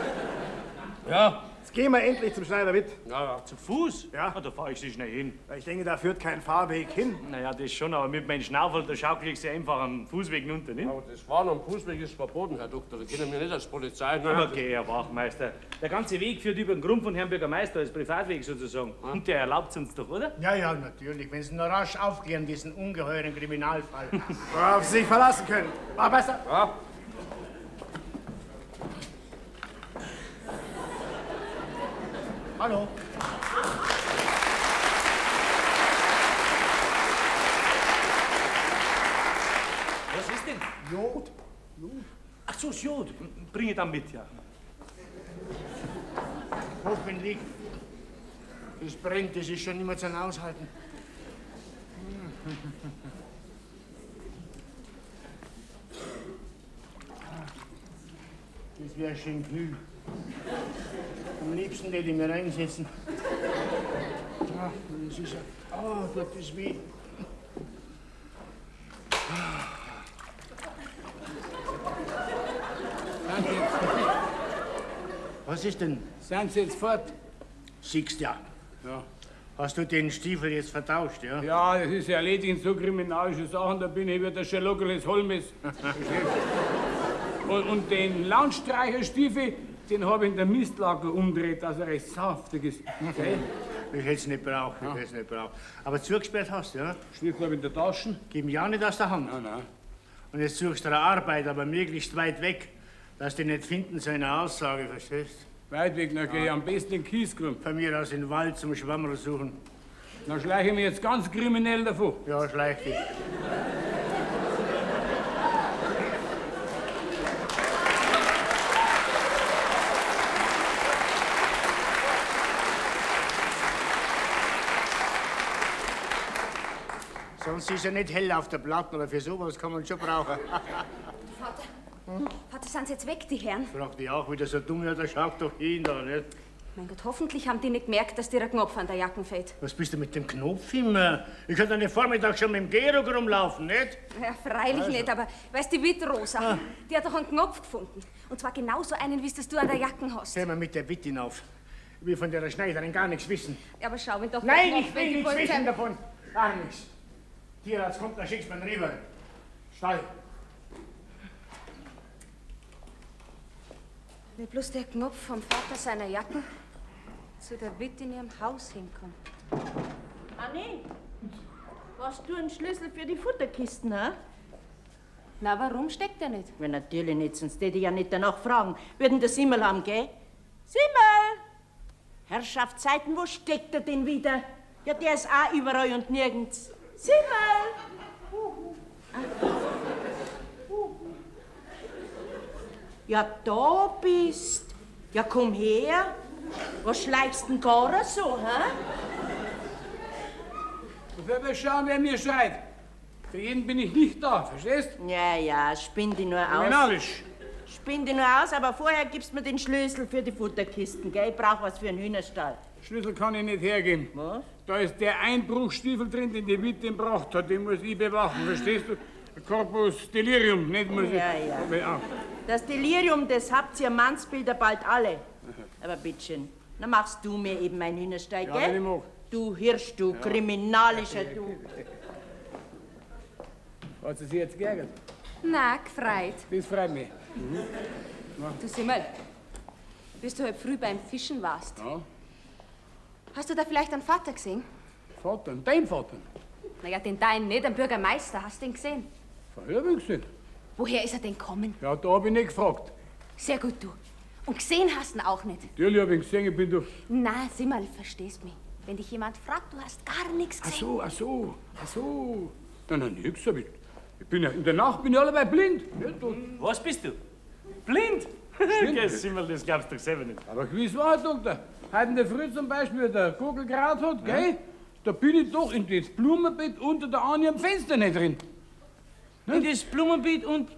Ja? Jetzt gehen wir endlich zum Schneider Witt. Ja, ja. Zu Fuß? Ja. Na, da fahre ich Sie schnell hin. Ich denke, da führt kein Fahrweg hin. Naja, das schon, aber mit meinem Schnauferl, da schaukel ich Sie einfach am Fußweg runter, nicht? Aber das Fahren am Fußweg ist verboten, Herr Doktor. Da können wir nicht als Polizei. Ne? Okay, Herr Wachtmeister. Der ganze Weg führt über den Grund von Herrn Bürgermeister als Privatweg sozusagen. Ja. Und der erlaubt uns doch, oder? Ja, ja, natürlich. Wenn Sie nur rasch aufklären, diesen ungeheuren Kriminalfall. Worauf Sie sich verlassen können. Wachtmeister! Ja? Hallo. Was ist denn? Jod. Jod. Ach so, das Jod. Bring ich dann mit, ja. Hoffentlich. Das brennt, das ist schon nicht mehr zum Aushalten. Das wäre schön kühl. Am liebsten hätte ich mir reinsetzen. Ach, das ist ja. Oh, tut das weh. Was ist denn? Sind Sie jetzt fort? Siehst ja. Ja. Hast du den Stiefel jetzt vertauscht, ja? Ja, das ist ja erledigt in so kriminalische Sachen, da bin ich wie der Sherlock Holmes. Und den Landstreicherstiefel, den habe ich in der Mistlager umgedreht, dass er recht saftig ist. Okay. Ich hätte es nicht braucht, ich hätte es nicht braucht. Aber zugesperrt hast du, ja? Stiefel habe ich in der Tasche. Gib mir ja nicht aus der Hand. Nein, nein. Und jetzt suchst du eine Arbeit, aber möglichst weit weg, dass die nicht finden, so eine Aussage, verstehst? Weit weg, dann gehe ich am besten in den Kiesgrund. Von mir aus in den Wald zum Schwammerl suchen. Dann schleiche ich mich jetzt ganz kriminell davon. Ja, schleich dich. Sonst ist er nicht hell auf der Platte, aber für sowas kann man schon brauchen. Vater, Vater, sind sie jetzt weg, die Herren? Frag dich auch wieder so dumm, ja, da schaut doch hin da, nicht? Mein Gott, hoffentlich haben die nicht gemerkt, dass dir ein Knopf an der Jacke fehlt. Was bist du mit dem Knopf immer? Ich könnte den Vormittag schon mit dem Gehrock rumlaufen, nicht? Ja, freilich also. Nicht, aber weißt du, die Witt Rosa, die hat doch einen Knopf gefunden. Und zwar genauso einen, wie es du an der Jacke hast. Hör mal mit der Witt hinauf. Ich will von der Schneiderin gar nichts wissen. Ja, aber schau, wenn doch... Nein, ich will nichts wissen davon. Gar nichts. Tierarzt kommt, dann schickst du mir rüber. Stall. Wenn bloß der Knopf vom Vater seiner Jacken zu der Witt in ihrem Haus hinkommt. Anni, hast du einen Schlüssel für die Futterkisten, hä? Na, warum steckt der nicht? Ja, natürlich nicht, sonst hätte ich ja nicht danach fragen. Würden das Simmel haben, gell? Simmel! Herrschaftszeiten, wo steckt er denn wieder? Ja, der ist auch überall und nirgends. Simmel! Ja, da bist. Ja, komm her. Was schleichst denn gar so, hä? Ich will schauen, wer mir schreit. Für jeden bin ich nicht da, verstehst? Ja, ja, spinn dich nur aus. Kriminalisch. Spinn dich nur aus, aber vorher gibst mir den Schlüssel für die Futterkisten, gell? Ich brauch was für einen Hühnerstall. Schlüssel kann ich nicht hergeben. Was? Da ist der Einbruchstiefel drin, den die Wittin braucht hat. Den muss ich bewachen, verstehst du? Corpus Delirium, nicht muss ich. Ja, ja. Das Delirium, das habt ihr Mannsbilder bald alle. Aber bitteschön, dann machst du mir eben meinen Hühnerstall, ja, gell? Ich mag. Du Hirsch, du ja. Kriminalischer, du. Hat sie sich jetzt geärgert? Na, gefreut. Das freut mich. Mhm. Du Simmel, bis du heute früh beim Fischen warst. Ja. Hast du da vielleicht einen Vater gesehen? Vater? Dein Vater? Naja, den deinen nicht, den Bürgermeister. Hast du den gesehen? Vorher hab ich gesehen. Woher ist er denn gekommen? Ja, da hab ich nicht gefragt. Sehr gut, du. Und gesehen hast ihn auch nicht. Natürlich hab ich ihn gesehen, ich bin doch... Na, Simmerl, verstehst mich. Wenn dich jemand fragt, du hast gar nichts gesehen. Ach so, ach so, ach so. Nein, nein, nix hab ich. Ich bin ja, in der Nacht bin ich allebei blind. Ja, du. Was bist du? Blind? Gell, Simmerl, das glaubst du doch selber nicht. Aber gewiss war, Doktor. Heute in der Früh zum Beispiel, der Gurgel grad hat, gell? Da bin ich doch in das Blumenbeet unter der Annie am Fenster nicht drin. In das Blumenbeet und...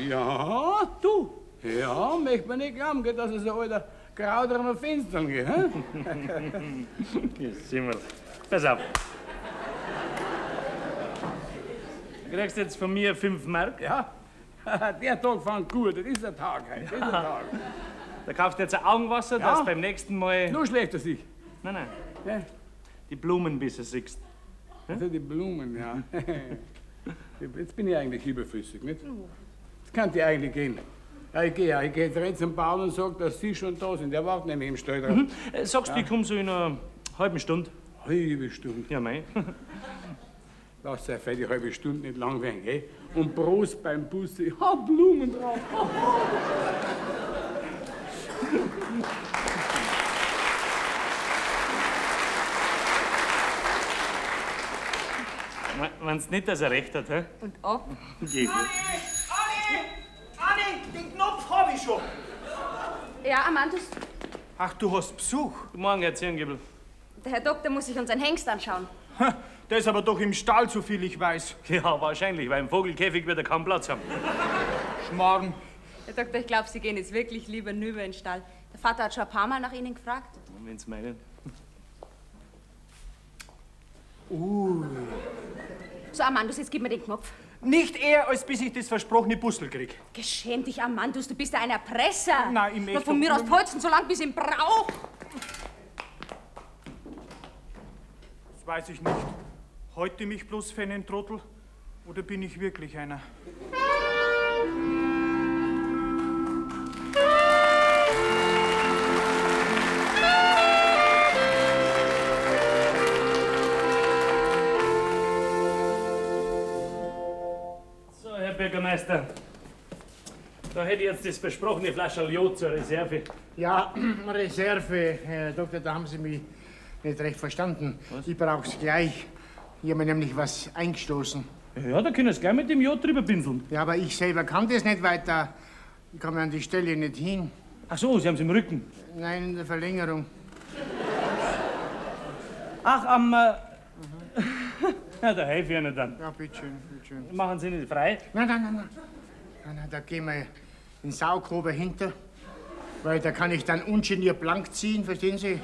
Ja, du. Ja, möchte man nicht glauben, gell, dass es ein alter Krauter am Fenster geht. Hä? Simmerl, pass auf. Du kriegst jetzt von mir 5 Mark. Ja, der Tag fängt gut, das ist der Tag heute. Das ist der Tag. Da kaufst du jetzt ein Augenwasser, ja. Dass beim nächsten Mal... Nur schlechter sich. Nein, nein. Ja. Die Blumen besser siehst. Hm? Also die Blumen, ja. Jetzt bin ich eigentlich überflüssig, nicht? Das kann dir eigentlich gehen. Ja, ich gehe ja. Ich gehe jetzt rein zum Bauern und sag, dass Sie schon da sind. Der wartet nämlich im Stall drauf. Mhm. Sagst du, ich komme so in einer halben Stunde? Halbe Stunde? Ja, mei. Lass euch für die halbe Stunde nicht lang werden, gell? Und Prost beim Bus. Ich hab Blumen drauf. Meinst nicht, dass er recht hat, hä? Und ab? Geht. Anni! Anni! Den Knopf hab ich schon! Ja, Amandus. Ach, du hast Besuch? Guten Morgen, Herr Zirngiebel. Der Herr Doktor muss sich unseren Hengst anschauen. Der ist aber doch im Stall, so viel ich weiß. Ja, wahrscheinlich, weil im Vogelkäfig wird er keinen Platz haben. Schmarrn. Herr Doktor, ich glaube, Sie gehen jetzt wirklich lieber nüber in den Stall. Der Vater hat schon ein paar Mal nach Ihnen gefragt. Wenn's meinen. So, Amandus, jetzt gib mir den Knopf. Nicht eher, als bis ich das versprochene Bussel krieg. Geschäm dich, Amandus, du bist ja ein Erpresser. Nein, ich möchte... Na, von mir aus polzen, so lange bis ich ihn brauch. Das weiß ich nicht. Heute mich bloß für einen Trottel oder bin ich wirklich einer? So, Herr Bürgermeister, da hätte ich jetzt das versprochene Flascherl Jod zur Reserve. Ja, Reserve, Herr Doktor, da haben Sie mich nicht recht verstanden. Was? Ich brauch's gleich. Ich habe mir nämlich was eingestoßen. Ja, da können Sie gleich mit dem Jod drüber pinseln. Ja, aber ich selber kann das nicht weiter. Ich komme an die Stelle nicht hin. Ach so, Sie haben's im Rücken? Nein, in der Verlängerung. Ach, am... Ja, da helfe ich Ihnen dann. Ja, bitteschön, bitteschön. Machen Sie nicht frei? Nein, nein, nein, nein. Nein, nein, da gehen wir in den Saugrober hinter. Weil da kann ich dann ungeniert blank ziehen, verstehen Sie?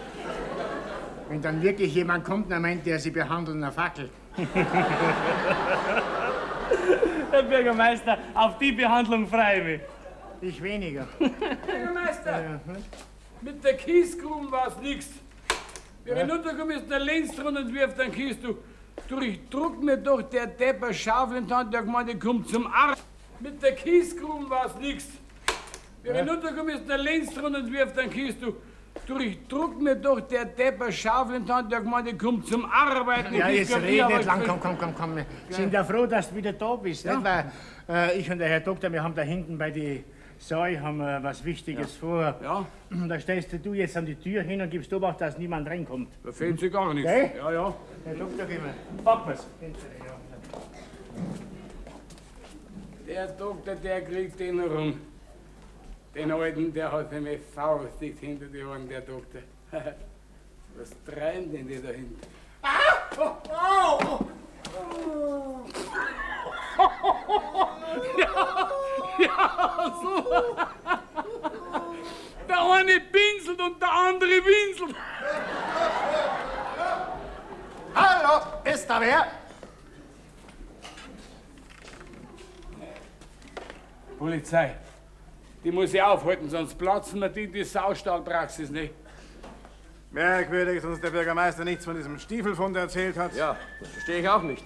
Wenn dann wirklich jemand kommt, dann meint der, Sie behandeln eine Fackel. Herr Bürgermeister, auf die Behandlung freue ich mich. Ich weniger. Bürgermeister, ja, mit der Kiesgrube war's nix. Wer hinunterkommt, ist der Lenz drunter und wirft einen Kies. Du, durchdruck mir doch der Depper Schaufel in die Hand, der gemeint, der kommt zum Arsch. Mit der Kiesgrube war's nix. Wer hinunterkommt, ist der Lenz drunter und wirft einen Kies. Du, durchdruck mir doch der Depper Schaufel in die Hand, der gemeint, der kommt zum Arbeiten. Ja, jetzt red nicht lang, komm, komm, komm, komm. Wir sind ja froh, dass du wieder da bist, ja. Nicht? Weil ich und der Herr Doktor, wir haben da hinten bei die Säu haben wir was Wichtiges vor. Ja. Da stellst du jetzt an die Tür hin und gibst Obacht, dass niemand reinkommt. Da fehlt sich gar nichts. Okay? Ja, ja. Herr Doktor, gehen wir. Packen wir's. Der Doktor, der kriegt den rum. Den Alten, der hat nämlich faustdick hinter die Ohren, der Doktor. Was treiben denn die da hinten? Ah! Oh, oh, oh. Ja, ja, so. Der eine pinselt und der andere winselt. Hallo, ist da wer? Polizei. Die muss ich aufhalten, sonst platzen wir die in die Saustallpraxis nicht. Merkwürdig, dass uns der Bürgermeister nichts von diesem Stiefelfund erzählt hat. Ja, das verstehe ich auch nicht.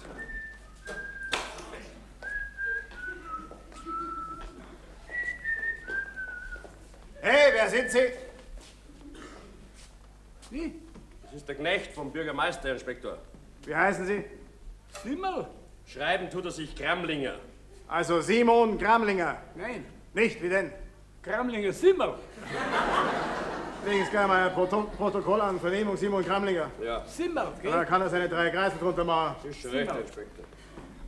Hey, wer sind Sie? Wie? Das ist der Knecht vom Bürgermeister, Herr Inspektor. Wie heißen Sie? Simmerl. Schreiben tut er sich Kramlinger. Also Simon Gramlinger. Nein. Nicht, wie denn? Gramlinger Simmerl. Legen Sie gleich mal ein Protokoll an, Vernehmung Simon Gramlinger. Ja. Simmerl, gell? Da kann er seine 3 Kreisel drunter machen. Das ist schon recht, Herr Inspektor.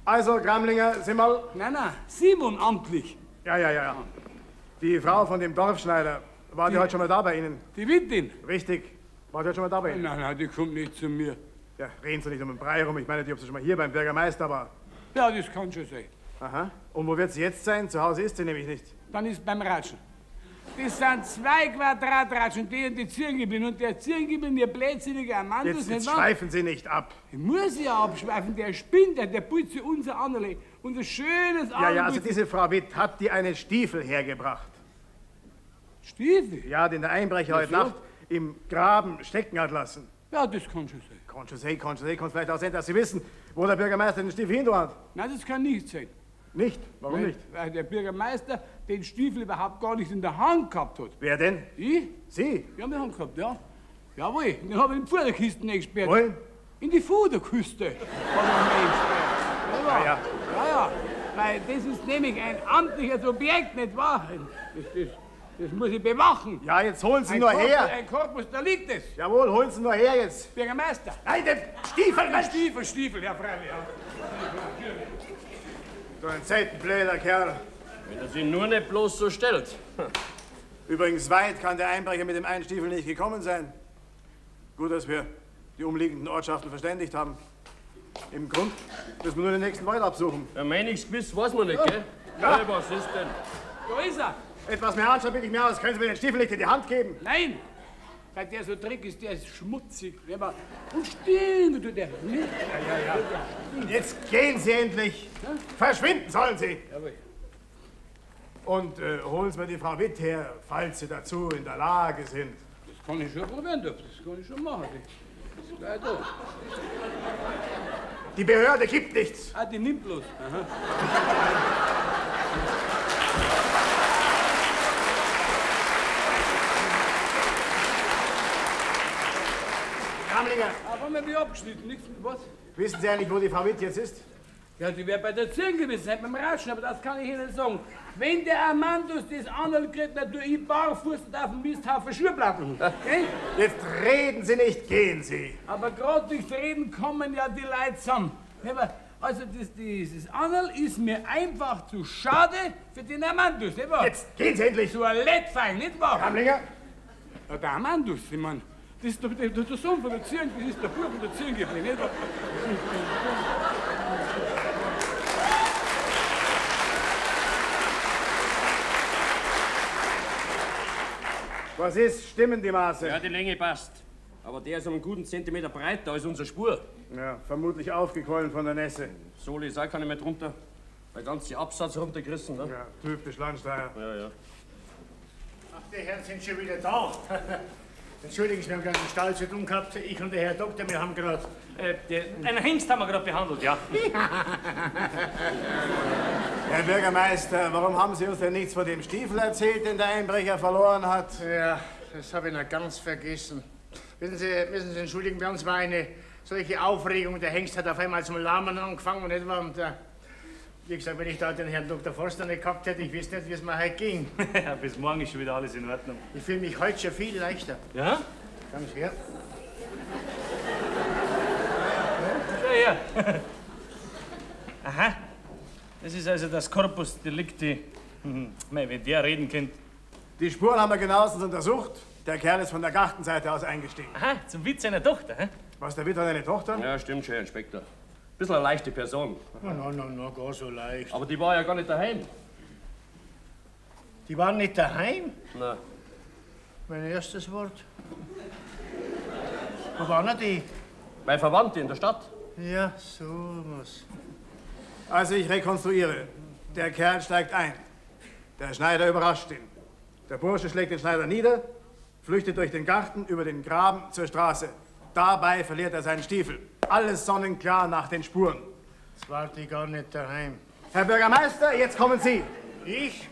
Also Gramlinger, Simmerl. Nein, nein, Simon amtlich. Ja, ja, ja. Die Frau von dem Dorfschneider, war die heute schon mal da bei Ihnen? Die Wittin? Richtig. War die heute schon mal da bei Ihnen? Nein, nein, die kommt nicht zu mir. Ja, reden Sie nicht um den Brei rum. Ich meine, die, ob sie schon mal hier beim Bürgermeister war. Ja, das kann schon sein. Aha. Und wo wird sie jetzt sein? Zu Hause ist sie nämlich nicht. Dann ist beim Ratschen. Das sind 2 Quadratratschen, die in die Zirn geblieben. Und der Zirn geblieben, ihr blödsinniger Amandus, jetzt schweifen Sie nicht ab. Ich muss ja abschweifen. Der spinnt, der putzt unser Annerle. Unser schönes Annerle. Ja, ja, also diese Frau Witt hat die einen Stiefel hergebracht. Stiefel? Ja, den der Einbrecher heute Nacht im Graben stecken hat lassen. Ja, das kann schon sein. Kann schon sein, kann schon sein. Kann vielleicht auch sein, dass Sie wissen, wo der Bürgermeister den Stiefel hin hat. Nein, das kann nicht sein. Nicht? Warum nicht? Weil der Bürgermeister den Stiefel überhaupt gar nicht in der Hand gehabt hat. Wer denn? Ich? Sie? Ja, in der Hand gehabt, ja. Jawohl, den habe ich in die Futterkiste eingesperrt. Wohin? In die Futterkiste habe ich ihn eingesperrt. Ja, ja. Ja, ja. Weil das ist nämlich ein amtliches Objekt, nicht wahr? Das muss ich bewachen. Ja, jetzt holen Sie nur her. Ein Korpus, da liegt es. Jawohl, holen Sie nur her jetzt. Bürgermeister. Nein, den Stiefel, Mensch. Stiefel, Stiefel, ja, freilich. Ja. So ein selten blöder Kerl. Wenn er sich nur nicht bloß so stellt. Übrigens, weit kann der Einbrecher mit dem einen Stiefel nicht gekommen sein. Gut, dass wir die umliegenden Ortschaften verständigt haben. Im Grund müssen wir nur den nächsten Wald absuchen. Ja, mein ich's gewiss, weiß man nicht, gell? Ja. Ja, was ist denn? Da ist er. Etwas mehr anschauen, bitte ich mir aus. Können Sie mir den Stiefel nicht in die Hand geben? Nein! Weil der so dreckig ist, der ist schmutzig. Und stinkt tut der. Ja, ja, ja. Jetzt gehen Sie endlich! Ja? Verschwinden sollen Sie! Jawohl. Und holen Sie mir die Frau Witt her, falls Sie dazu in der Lage sind. Das kann ich schon probieren, das kann ich schon machen. Das ist gleich da. Die Behörde gibt nichts. Ah, die nimmt bloß. Aha. Gramlinger. Aber wir haben abgeschnitten, nichts mit was. Wissen Sie eigentlich, wo die Frau Witt jetzt ist? Ja, die wäre bei der Zirn gewesen, sein, beim Ratschen, aber das kann ich Ihnen sagen. Wenn der Amandus das Anderl kriegt, dann tue ich barfuß und auf dem Misthaufen Schuhplatten. Okay? Jetzt reden Sie nicht, gehen Sie. Aber gerade durchs Reden kommen ja die Leute zusammen. Also dieses Anderl ist mir einfach zu schade für den Amandus, nicht wahr? Jetzt gehen Sie endlich! So ein Lettfein, nicht wahr? Gramlinger? Ja, der Amandus, ich mein, das ist der Sohn von der Zirn, das ist der Bub von der Zirn geblieben, nicht wahr? Was ist? Stimmen die Maße? Ja, die Länge passt. Aber der ist um einen guten Zentimeter breiter als unsere Spur. Ja, vermutlich aufgequollen von der Nässe. Sohle ist auch keine mehr drunter. Der ganze Absatz runtergerissen, ne? Ja, typisch Landsteier. Ja, ja. Ach, die Herren sind schon wieder da. Entschuldigen Sie, wir haben gerade einen Stall zu tun gehabt. Ich und der Herr Doktor, wir haben gerade... Einen Hengst haben wir gerade behandelt, ja. Herr Bürgermeister, warum haben Sie uns denn nichts von dem Stiefel erzählt, den der Einbrecher verloren hat? Ja, das habe ich noch ganz vergessen. Wissen Sie, müssen Sie entschuldigen, bei uns war eine solche Aufregung. Der Hengst hat auf einmal zum Lahmen angefangen und etwa. Und, wie gesagt, wenn ich da den Herrn Dr. Forster nicht gehabt hätte, ich wüsste nicht, wie es mir heute ging. Ja, bis morgen ist schon wieder alles in Ordnung. Ich fühle mich heute schon viel leichter. Ja? Komm her. Schau her. Aha. Das ist also das Corpus Delicti. Mei, wenn der reden könnte. Die Spuren haben wir genauestens untersucht. Der Kerl ist von der Gartenseite aus eingestiegen. Aha, zum Witz seiner Tochter, hä? Was, der Witt hat eine Tochter? Ja, stimmt schon, Herr Inspektor. Bisschen eine leichte Person. Na, na, na, na, gar so leicht. Aber die war ja gar nicht daheim. Die waren nicht daheim? Nein. Mein erstes Wort. Wo waren die? Bei Verwandte in der Stadt. Ja, so was. Also ich rekonstruiere. Der Kerl steigt ein. Der Schneider überrascht ihn. Der Bursche schlägt den Schneider nieder, flüchtet durch den Garten, über den Graben zur Straße. Dabei verliert er seinen Stiefel. Alles sonnenklar nach den Spuren. Jetzt war die gar nicht daheim. Herr Bürgermeister, jetzt kommen Sie. Ich?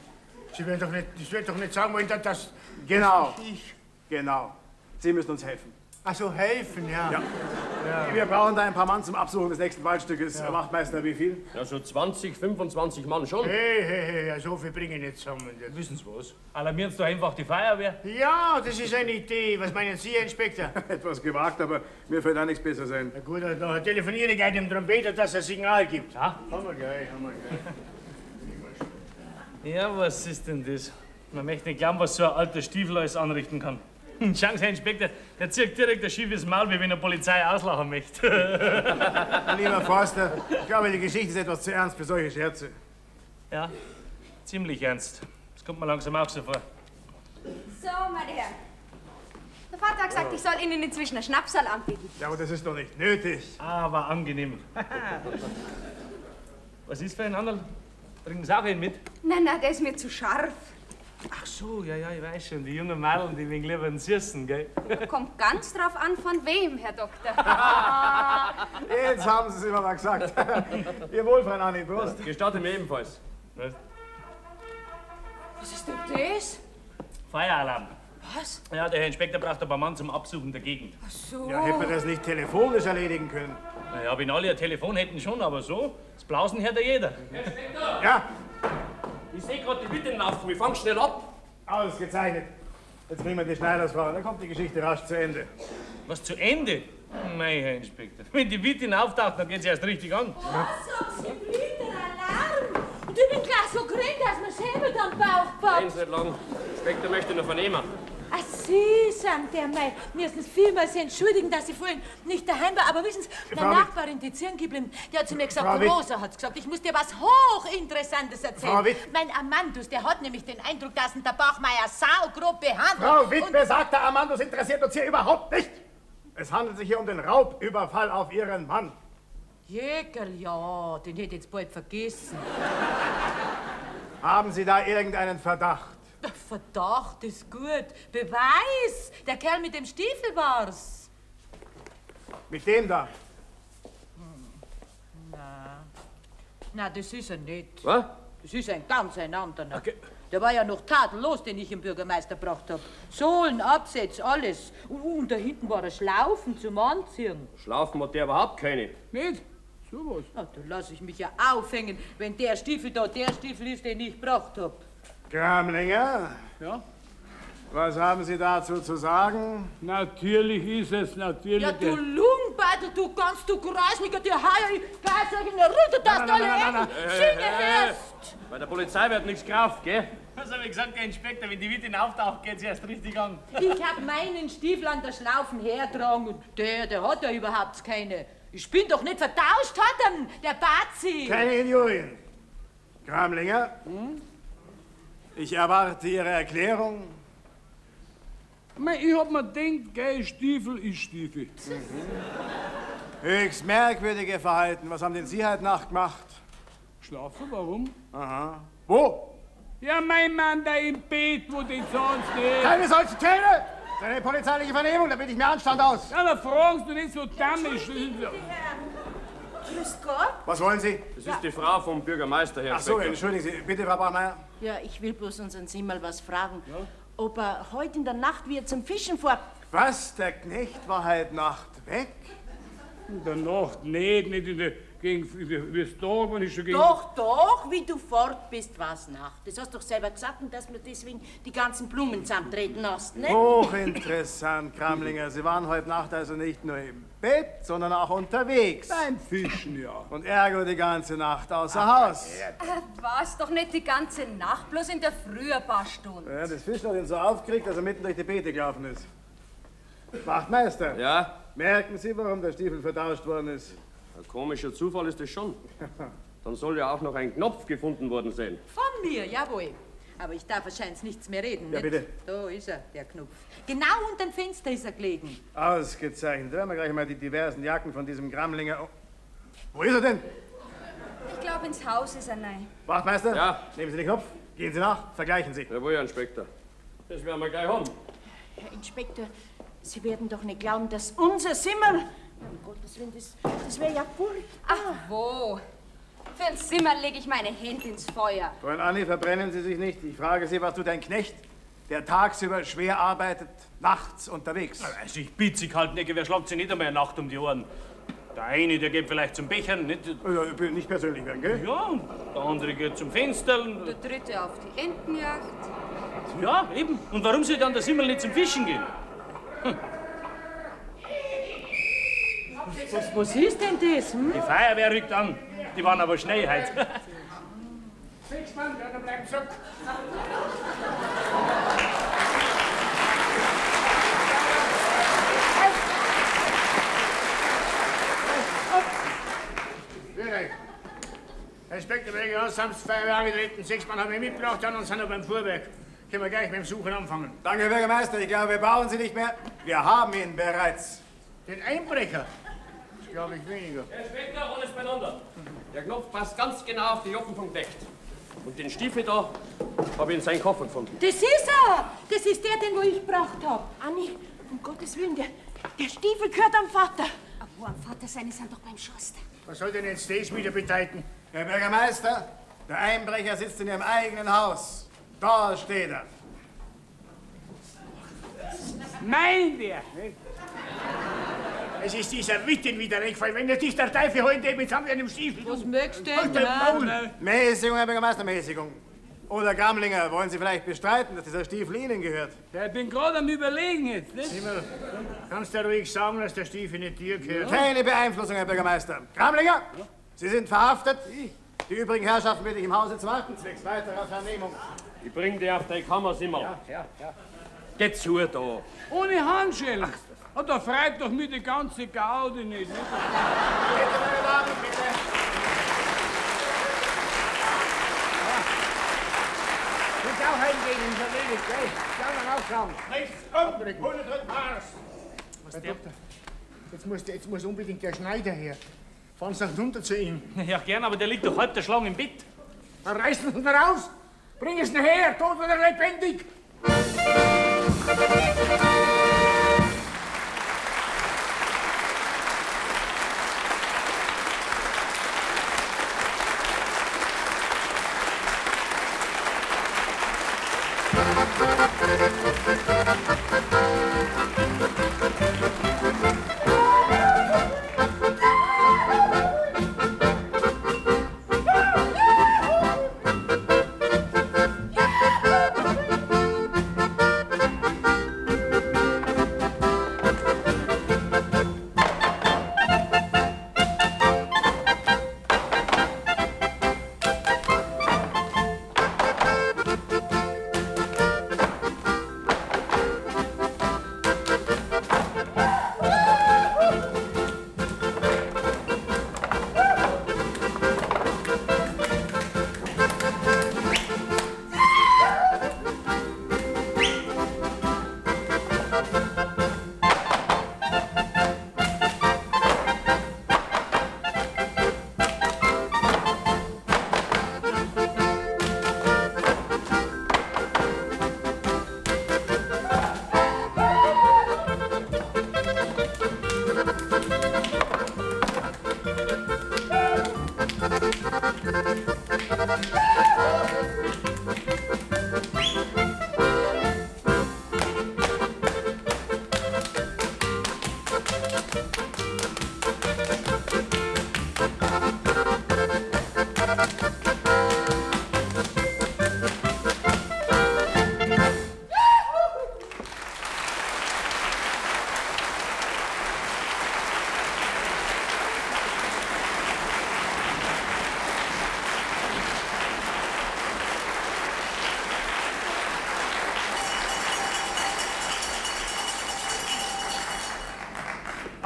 Sie werden doch nicht, Sie werden doch nicht sagen wollen, dass... Genau. Dass ich. Genau. Sie müssen uns helfen. Ach so, helfen, ja. Ja. Wir brauchen da ein paar Mann zum Absuchen des nächsten Waldstückes. Ja. Wachtmeister, wie viel? Ja, so 20, 25 Mann schon. Hey, hey, hey, ja, so viel bringe ich nicht zusammen. Wissen Sie was? Alarmieren Sie doch einfach die Feuerwehr. Ja, das ist eine Idee. Was meinen Sie, Herr Inspektor? Etwas gewagt, aber mir fällt auch nichts besser sein. Na gut, dann telefoniere ich gleich dem Trompeter, dass er Signal gibt. Ja? Haben wir gleich, haben wir gleich. Ja, was ist denn das? Man möchte nicht glauben, was so ein alter Stiefel alles anrichten kann. Schauen Sie, Herr Inspektor, der zieht direkt ein schiefes Maul, wie wenn er Polizei auslachen möchte. Lieber Forster, ich glaube, die Geschichte ist etwas zu ernst für solche Scherze. Ja, ziemlich ernst. Das kommt mir langsam auch so vor. So, meine Herren. Der Vater hat gesagt, ich soll Ihnen inzwischen einen Schnapsal anbieten. Ja, aber das ist doch nicht nötig. Aber angenehm. Was ist für ein Anderl? Bringen Sie auch einen mit? Nein, nein, der ist mir zu scharf. Ach so, ja, ja, ich weiß schon. Die jungen Madeln, die wegen lieber einen Süßen, gell? Kommt ganz drauf an, von wem, Herr Doktor. Jetzt haben Sie es immer mal gesagt. Ihr Wohl, Fräulein Anni, Prost. Gestatte mir ebenfalls. Was? Was ist denn das? Feueralarm. Was? Ja, der Herr Inspektor braucht ein paar Mann zum Absuchen der Gegend. Ach so. Ja, hätten wir das nicht telefonisch erledigen können? Naja, wenn alle ein Telefon hätten schon, aber so, das Blausen hört ja jeder. Herr Inspektor! Ja? Ich sehe gerade die Witwen laufen. Wir fangen schnell ab. Ausgezeichnet. Jetzt bringen wir die Schneidersfrau. Dann kommt die Geschichte rasch zu Ende. Was, zu Ende? Nein, Herr Inspektor. Wenn die Witwen auftaucht, dann geht sie erst richtig an. Oh, sagen Sie wieder Alarm! Und ich bin gleich so grün, dass mir selber am Bauch poppt. Reden Sie nicht lang. Der Inspektor möchte noch vernehmen. Ach, Sie sind der Mei. Müssen Sie vielmals entschuldigen, dass ich vorhin nicht daheim war. Aber wissen Sie, meine Nachbarin, die Zirn geblieben, die hat zu mir gesagt, Rosa hat gesagt, ich muss dir was Hochinteressantes erzählen. Frau Witt. Mein Amandus, der hat nämlich den Eindruck, dass ihn der Bachmeier saugrob behandelt. Frau Witt, besagter Amandus interessiert uns hier überhaupt nicht. Es handelt sich hier um den Raubüberfall auf Ihren Mann. Jägerl, ja, den hätte ich jetzt bald vergessen. Haben Sie da irgendeinen Verdacht? Verdacht ist gut. Beweis! Der Kerl mit dem Stiefel war's. Mit dem da? Na, na, das ist er nicht. Was? Das ist ein ganz ein anderer. Okay. Der war ja noch tadellos, den ich im Bürgermeister gebracht hab. Sohlen, Absätze, alles. Und da hinten war er Schlaufen zum Anziehen. Schlaufen hat der überhaupt keine. Nicht? So was. Na, da lass ich mich ja aufhängen, wenn der Stiefel da der Stiefel ist, den ich gebracht hab. Gramlinger? Ja? Was haben Sie dazu zu sagen? Natürlich ist es, natürlich. Ja, du Lungenbeitel, du ganz, du Kreisliger, du Heuer, ich euch in der Runter, dass du alle Ecken singen hörst. Bei der Polizei wird nichts gekauft, gell? Was hab ich gesagt, Herr Inspektor, wenn die Wittin auftaucht, geht sie erst richtig an. Ich hab meinen Stiefel an der Schlaufen hergetragen und der hat ja überhaupt keine. Ich bin doch nicht vertauscht, hat er, der Bazi. Keine Injurien. Gramlinger? Hm? Ich erwarte Ihre Erklärung. Mei, ich hab mir gedacht, gell, Stiefel ist Stiefel. Mhm. Höchst merkwürdige Verhalten. Was haben denn Sie heute Nacht gemacht? Schlafen, warum? Aha. Wo? Ja, mein Mann da im Bett, wo denn sonst nicht? Keine solchen Töne! Das ist eine polizeiliche Vernehmung, da biete ich mir Anstand aus. Ja, da fragen Sie nicht so dämlich. Grüß Gott. Was wollen Sie? Das ist die Frau vom Bürgermeister, Herr Ach so, entschuldigen Sie. Bitte, Frau Bachmeier. Ja, ich will bloß unseren Simmerl was fragen. Ja? Ob er heute in der Nacht wieder zum Fischen fährt. Was? Der Knecht war heute Nacht weg? In der Nacht nicht, nicht in der... Gegen, wie es Tag, wenn ich schon gegen... Doch, doch, wie du fort bist, war's Nacht. Das hast du doch selber gesagt und dass mir deswegen die ganzen Blumen zusammentreten hast, ne? Hochinteressant, Kramlinger. Sie waren heute Nacht also nicht nur im Bett, sondern auch unterwegs. Beim Fischen, ja. Und ergo die ganze Nacht außer Haus. Was? Doch nicht die ganze Nacht, bloß in der Früh ein paar Stunden. Ja, das Fischen hat ihn so aufgeregt, dass er mitten durch die Beete gelaufen ist. Wachtmeister. Ja? Merken Sie, warum der Stiefel vertauscht worden ist? Ein komischer Zufall ist das schon. Dann soll ja auch noch ein Knopf gefunden worden sein. Von mir, jawohl. Aber ich darf wahrscheinlich nichts mehr reden. Ja, nicht? bitte. Da ist er, der Knopf. Genau unter dem Fenster ist er gelegen. Ausgezeichnet. Da werden wir gleich mal die diversen Jacken von diesem Gramlinger... Oh. Wo ist er denn? Ich glaube, ins Haus ist er nein. Wachtmeister? Ja? Nehmen Sie den Knopf, gehen Sie nach, vergleichen Sie. Jawohl, Herr Inspektor. Das werden wir gleich haben. Herr Inspektor, Sie werden doch nicht glauben, dass unser Simmerl... Um Gottes Willen, das wäre ja furchtbar. Ach wo? Für ein Zimmer lege ich meine Hände ins Feuer. Fräulein Anni, verbrennen Sie sich nicht. Ich frage Sie, was tut ein Knecht, der tagsüber schwer arbeitet, nachts unterwegs. Also ich bitte Sie, Kaltnecke, wer schlagt sich nicht einmal eine Nacht um die Ohren? Der eine, der geht vielleicht zum Bechern, nicht? Ja, nicht persönlich werden, gell? Ja, und der andere geht zum Fensterl. Der dritte auf die Entenjagd. Ja, eben. Und warum soll dann der Simmel nicht zum Fischen gehen? Hm. Was ist denn das? Hm? Die Feuerwehr rückt an. Die waren aber schnell heute. 6 Mann, ja, dann bleiben zurück. Herr Inspektor, wir haben Feuerwehr angetreten. 6 Mann haben wir mitgebracht, die anderen sind noch beim Fuhrwerk. Können wir gleich mit dem Suchen anfangen. Danke, Herr Bürgermeister. Ich glaube, wir brauchen Sie nicht mehr. Wir haben ihn bereits. Den Einbrecher? Das glaube ich weniger. Herr Inspektor, alles beieinander. Der Knopf passt ganz genau auf die Joppen vom Knecht. Und den Stiefel da habe ich in seinen Koffer gefunden. Das ist er! Das ist der, den wo ich gebracht habe. Anni, um Gottes Willen, der Stiefel gehört am Vater. Aber wo am Vater seine sind doch beim Schuster. Was soll denn jetzt das wieder bedeuten? Herr Bürgermeister, der Einbrecher sitzt in Ihrem eigenen Haus. Da steht er. Mein der! Es ist dieser Witten wieder reingefallen. Wenn er dich der Teufel holen, jetzt haben wir einen Stiefel. Was möchtest du denn? Mäßigung, Herr Bürgermeister, Mäßigung. Oder Gamlinger, wollen Sie vielleicht bestreiten, dass dieser Stiefel Ihnen gehört? Ja, ich bin gerade am Überlegen jetzt, nicht? Simmel, kannst du ja ruhig sagen, dass der Stiefel nicht dir gehört. Keine Beeinflussung, Herr Bürgermeister. Gamlinger, Sie sind verhaftet. Die übrigen Herrschaften bitte ich im Hause zu warten, zwecks weiterer Vernehmung. Ich bring dich auf deine Kammer, Simmel. Ja, ja, ja. Geh zu da. Ohne Handschellen. Oh, da freut doch mich die ganze Gaudi nicht. Bitte, meine Damen, bitte. Ja. Auch heimgehen, ist erledigt, gell? Die anderen auch schauen. Rechts, um, 100 Mars. Herr Doktor, jetzt muss unbedingt der Schneider her. Fahren Sie runter zu ihm. Ja, gern, aber der liegt doch halb der Schlange im Bett. Dann reißen Sie ihn raus! Bring es ihn her, tot oder lebendig!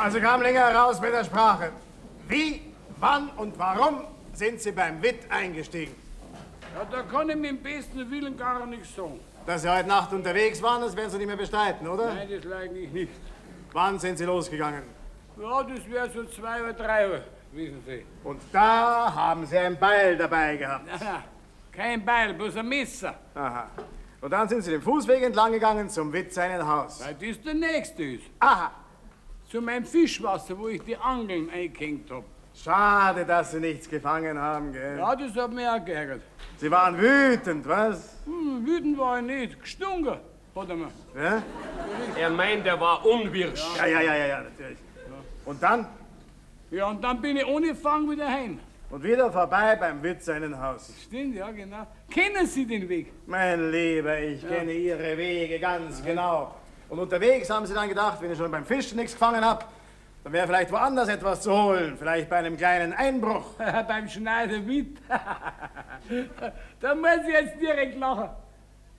Also Gamlinger, raus mit der Sprache. Wie, wann und warum sind Sie beim Witt eingestiegen? Ja, da kann ich mit dem besten Willen gar nichts sagen. Dass Sie heute Nacht unterwegs waren, das werden Sie nicht mehr bestreiten, oder? Nein, das leugne ich nicht. Wann sind Sie losgegangen? Ja, das wäre so 2 oder 3 Uhr, wissen Sie. Und da haben Sie ein Beil dabei gehabt? Nein, kein Beil, bloß ein Messer. Aha. Und dann sind Sie den Fußweg entlang gegangen zum Witt seinen Haus. Weil das der nächste ist. Aha. Zu meinem Fischwasser, wo ich die Angeln eingehängt hab. Schade, dass Sie nichts gefangen haben, gell? Ja, das hat mich auch geärgert. Sie waren wütend, was? Hm, wütend war ich nicht, gestunken. Hat er mir. Ja? Er meint, er war unwirsch. Ja, natürlich. Und dann? Ja, und dann bin ich ohne Fang wieder heim. Und wieder vorbei beim Wirt seinen Haus. Stimmt, ja, genau. Kennen Sie den Weg? Mein Lieber, ich kenne Ihre Wege ganz genau. Und unterwegs haben Sie dann gedacht, wenn ich schon beim Fischen nichts gefangen habe, dann wäre vielleicht woanders etwas zu holen. Vielleicht bei einem kleinen Einbruch. Beim Schneiderwitt. Da muss ich jetzt direkt lachen.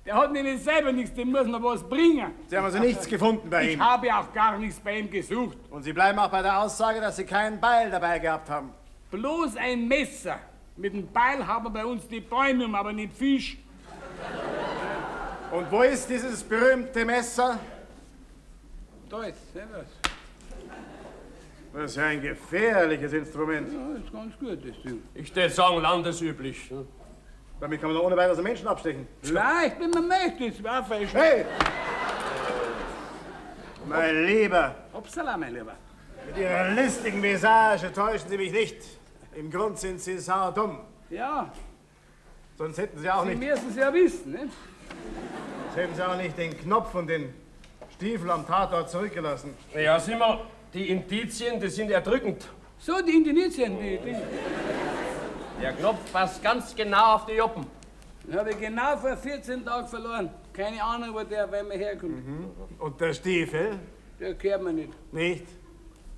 Der hat nämlich selber nichts, dem muss noch was bringen. Sie haben also nichts gefunden bei ihm? Ich habe auch gar nichts bei ihm gesucht. Und Sie bleiben auch bei der Aussage, dass Sie kein Beil dabei gehabt haben? Bloß ein Messer. Mit dem Beil haben wir bei uns die Bäume um, aber nicht Fisch. Und wo ist dieses berühmte Messer? Da ist es. Das ist ja ein gefährliches Instrument. Ja, ist ganz gut, das Ding. Ich würde sagen, landesüblich. Damit kann man doch ohne weiteres einen Menschen abstechen. Leicht, wenn man möchte, das war falsch. Hey! Mein Lieber! Upsala, mein Lieber. Mit Ihrer listigen Visage täuschen Sie mich nicht. Im Grund sind Sie saudumm. Ja. Sonst hätten Sie auch nicht... Sie müssen es ja wissen, ne? Sonst hätten Sie auch nicht den Knopf und den Stiefel am Tatort zurückgelassen. Ja, Simon, die Indizien, die sind erdrückend. So, die Indizien, die... Der Knopf passt ganz genau auf die Joppen. Den habe ich genau vor 14 Tagen verloren. Keine Ahnung, wo der bei mir herkommt. Mhm. Und der Stiefel? Der gehört mir nicht. Nicht?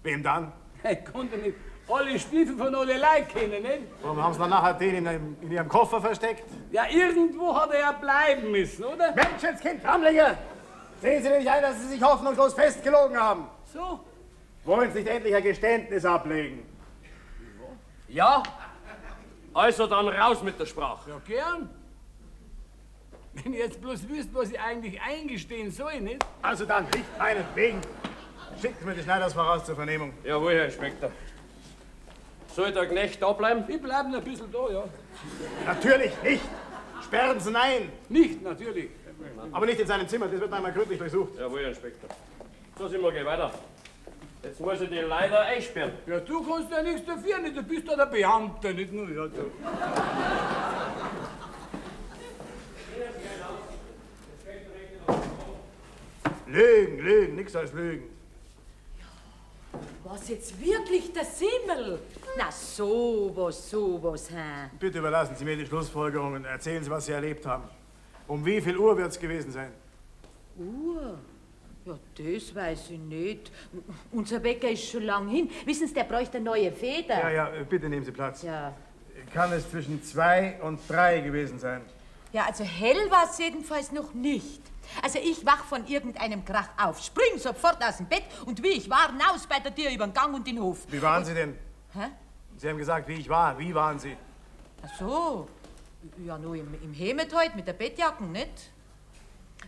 Wem dann? Ich konnte nicht alle Stiefel von alle Leuten kennen, nicht? Warum haben Sie dann nachher den in Ihrem Koffer versteckt? Ja, irgendwo hat er ja bleiben müssen, oder? Menschenskind, Ramlinger! Sehen Sie denn nicht ein, dass Sie sich hoffnungslos festgelogen haben? So? Wollen Sie nicht endlich ein Geständnis ablegen? Ja? Also dann raus mit der Sprache. Ja, gern. Wenn ich jetzt bloß wüsste, was ich eigentlich eingestehen soll, nicht? Also dann, nicht meinetwegen. Schicken mir die Schneiders voraus zur Vernehmung. Jawohl, Herr Inspektor. Soll der Knecht da bleiben? Ich bleibe noch ein bisschen da, ja. Natürlich nicht. Sperren Sie ihn ein. Nicht, natürlich. Aber nicht in seinem Zimmer, das wird einmal gründlich durchsucht. Jawohl, Herr Inspektor. So sind wir, geh weiter. Jetzt muss ich den leider einsperren. Ja, du kannst ja nichts dafür, nicht? Du bist ja der Beamte, nicht nur ja, du. Lügen, Lügen, nichts als Lügen. Was jetzt wirklich der Simmel? Na, sowas, sowas, hä? Bitte überlassen Sie mir die Schlussfolgerungen. Erzählen Sie, was Sie erlebt haben. Um wie viel Uhr wird's gewesen sein? Uhr? Ja, das weiß ich nicht. Unser Wecker ist schon lang hin. Wissen Sie, der bräuchte eine neue Feder. Ja, ja, bitte nehmen Sie Platz. Ja. Kann es zwischen 2 und 3 gewesen sein? Ja, also hell war es jedenfalls noch nicht. Also ich wach von irgendeinem Krach auf, spring sofort aus dem Bett und wie ich war, hinaus bei der Tür über den Gang und den Hof. Wie waren Sie denn? Hä? Sie haben gesagt, wie ich war. Wie waren Sie? Ach so. Ja, nur im Hemd halt, mit der Bettjacken, nicht?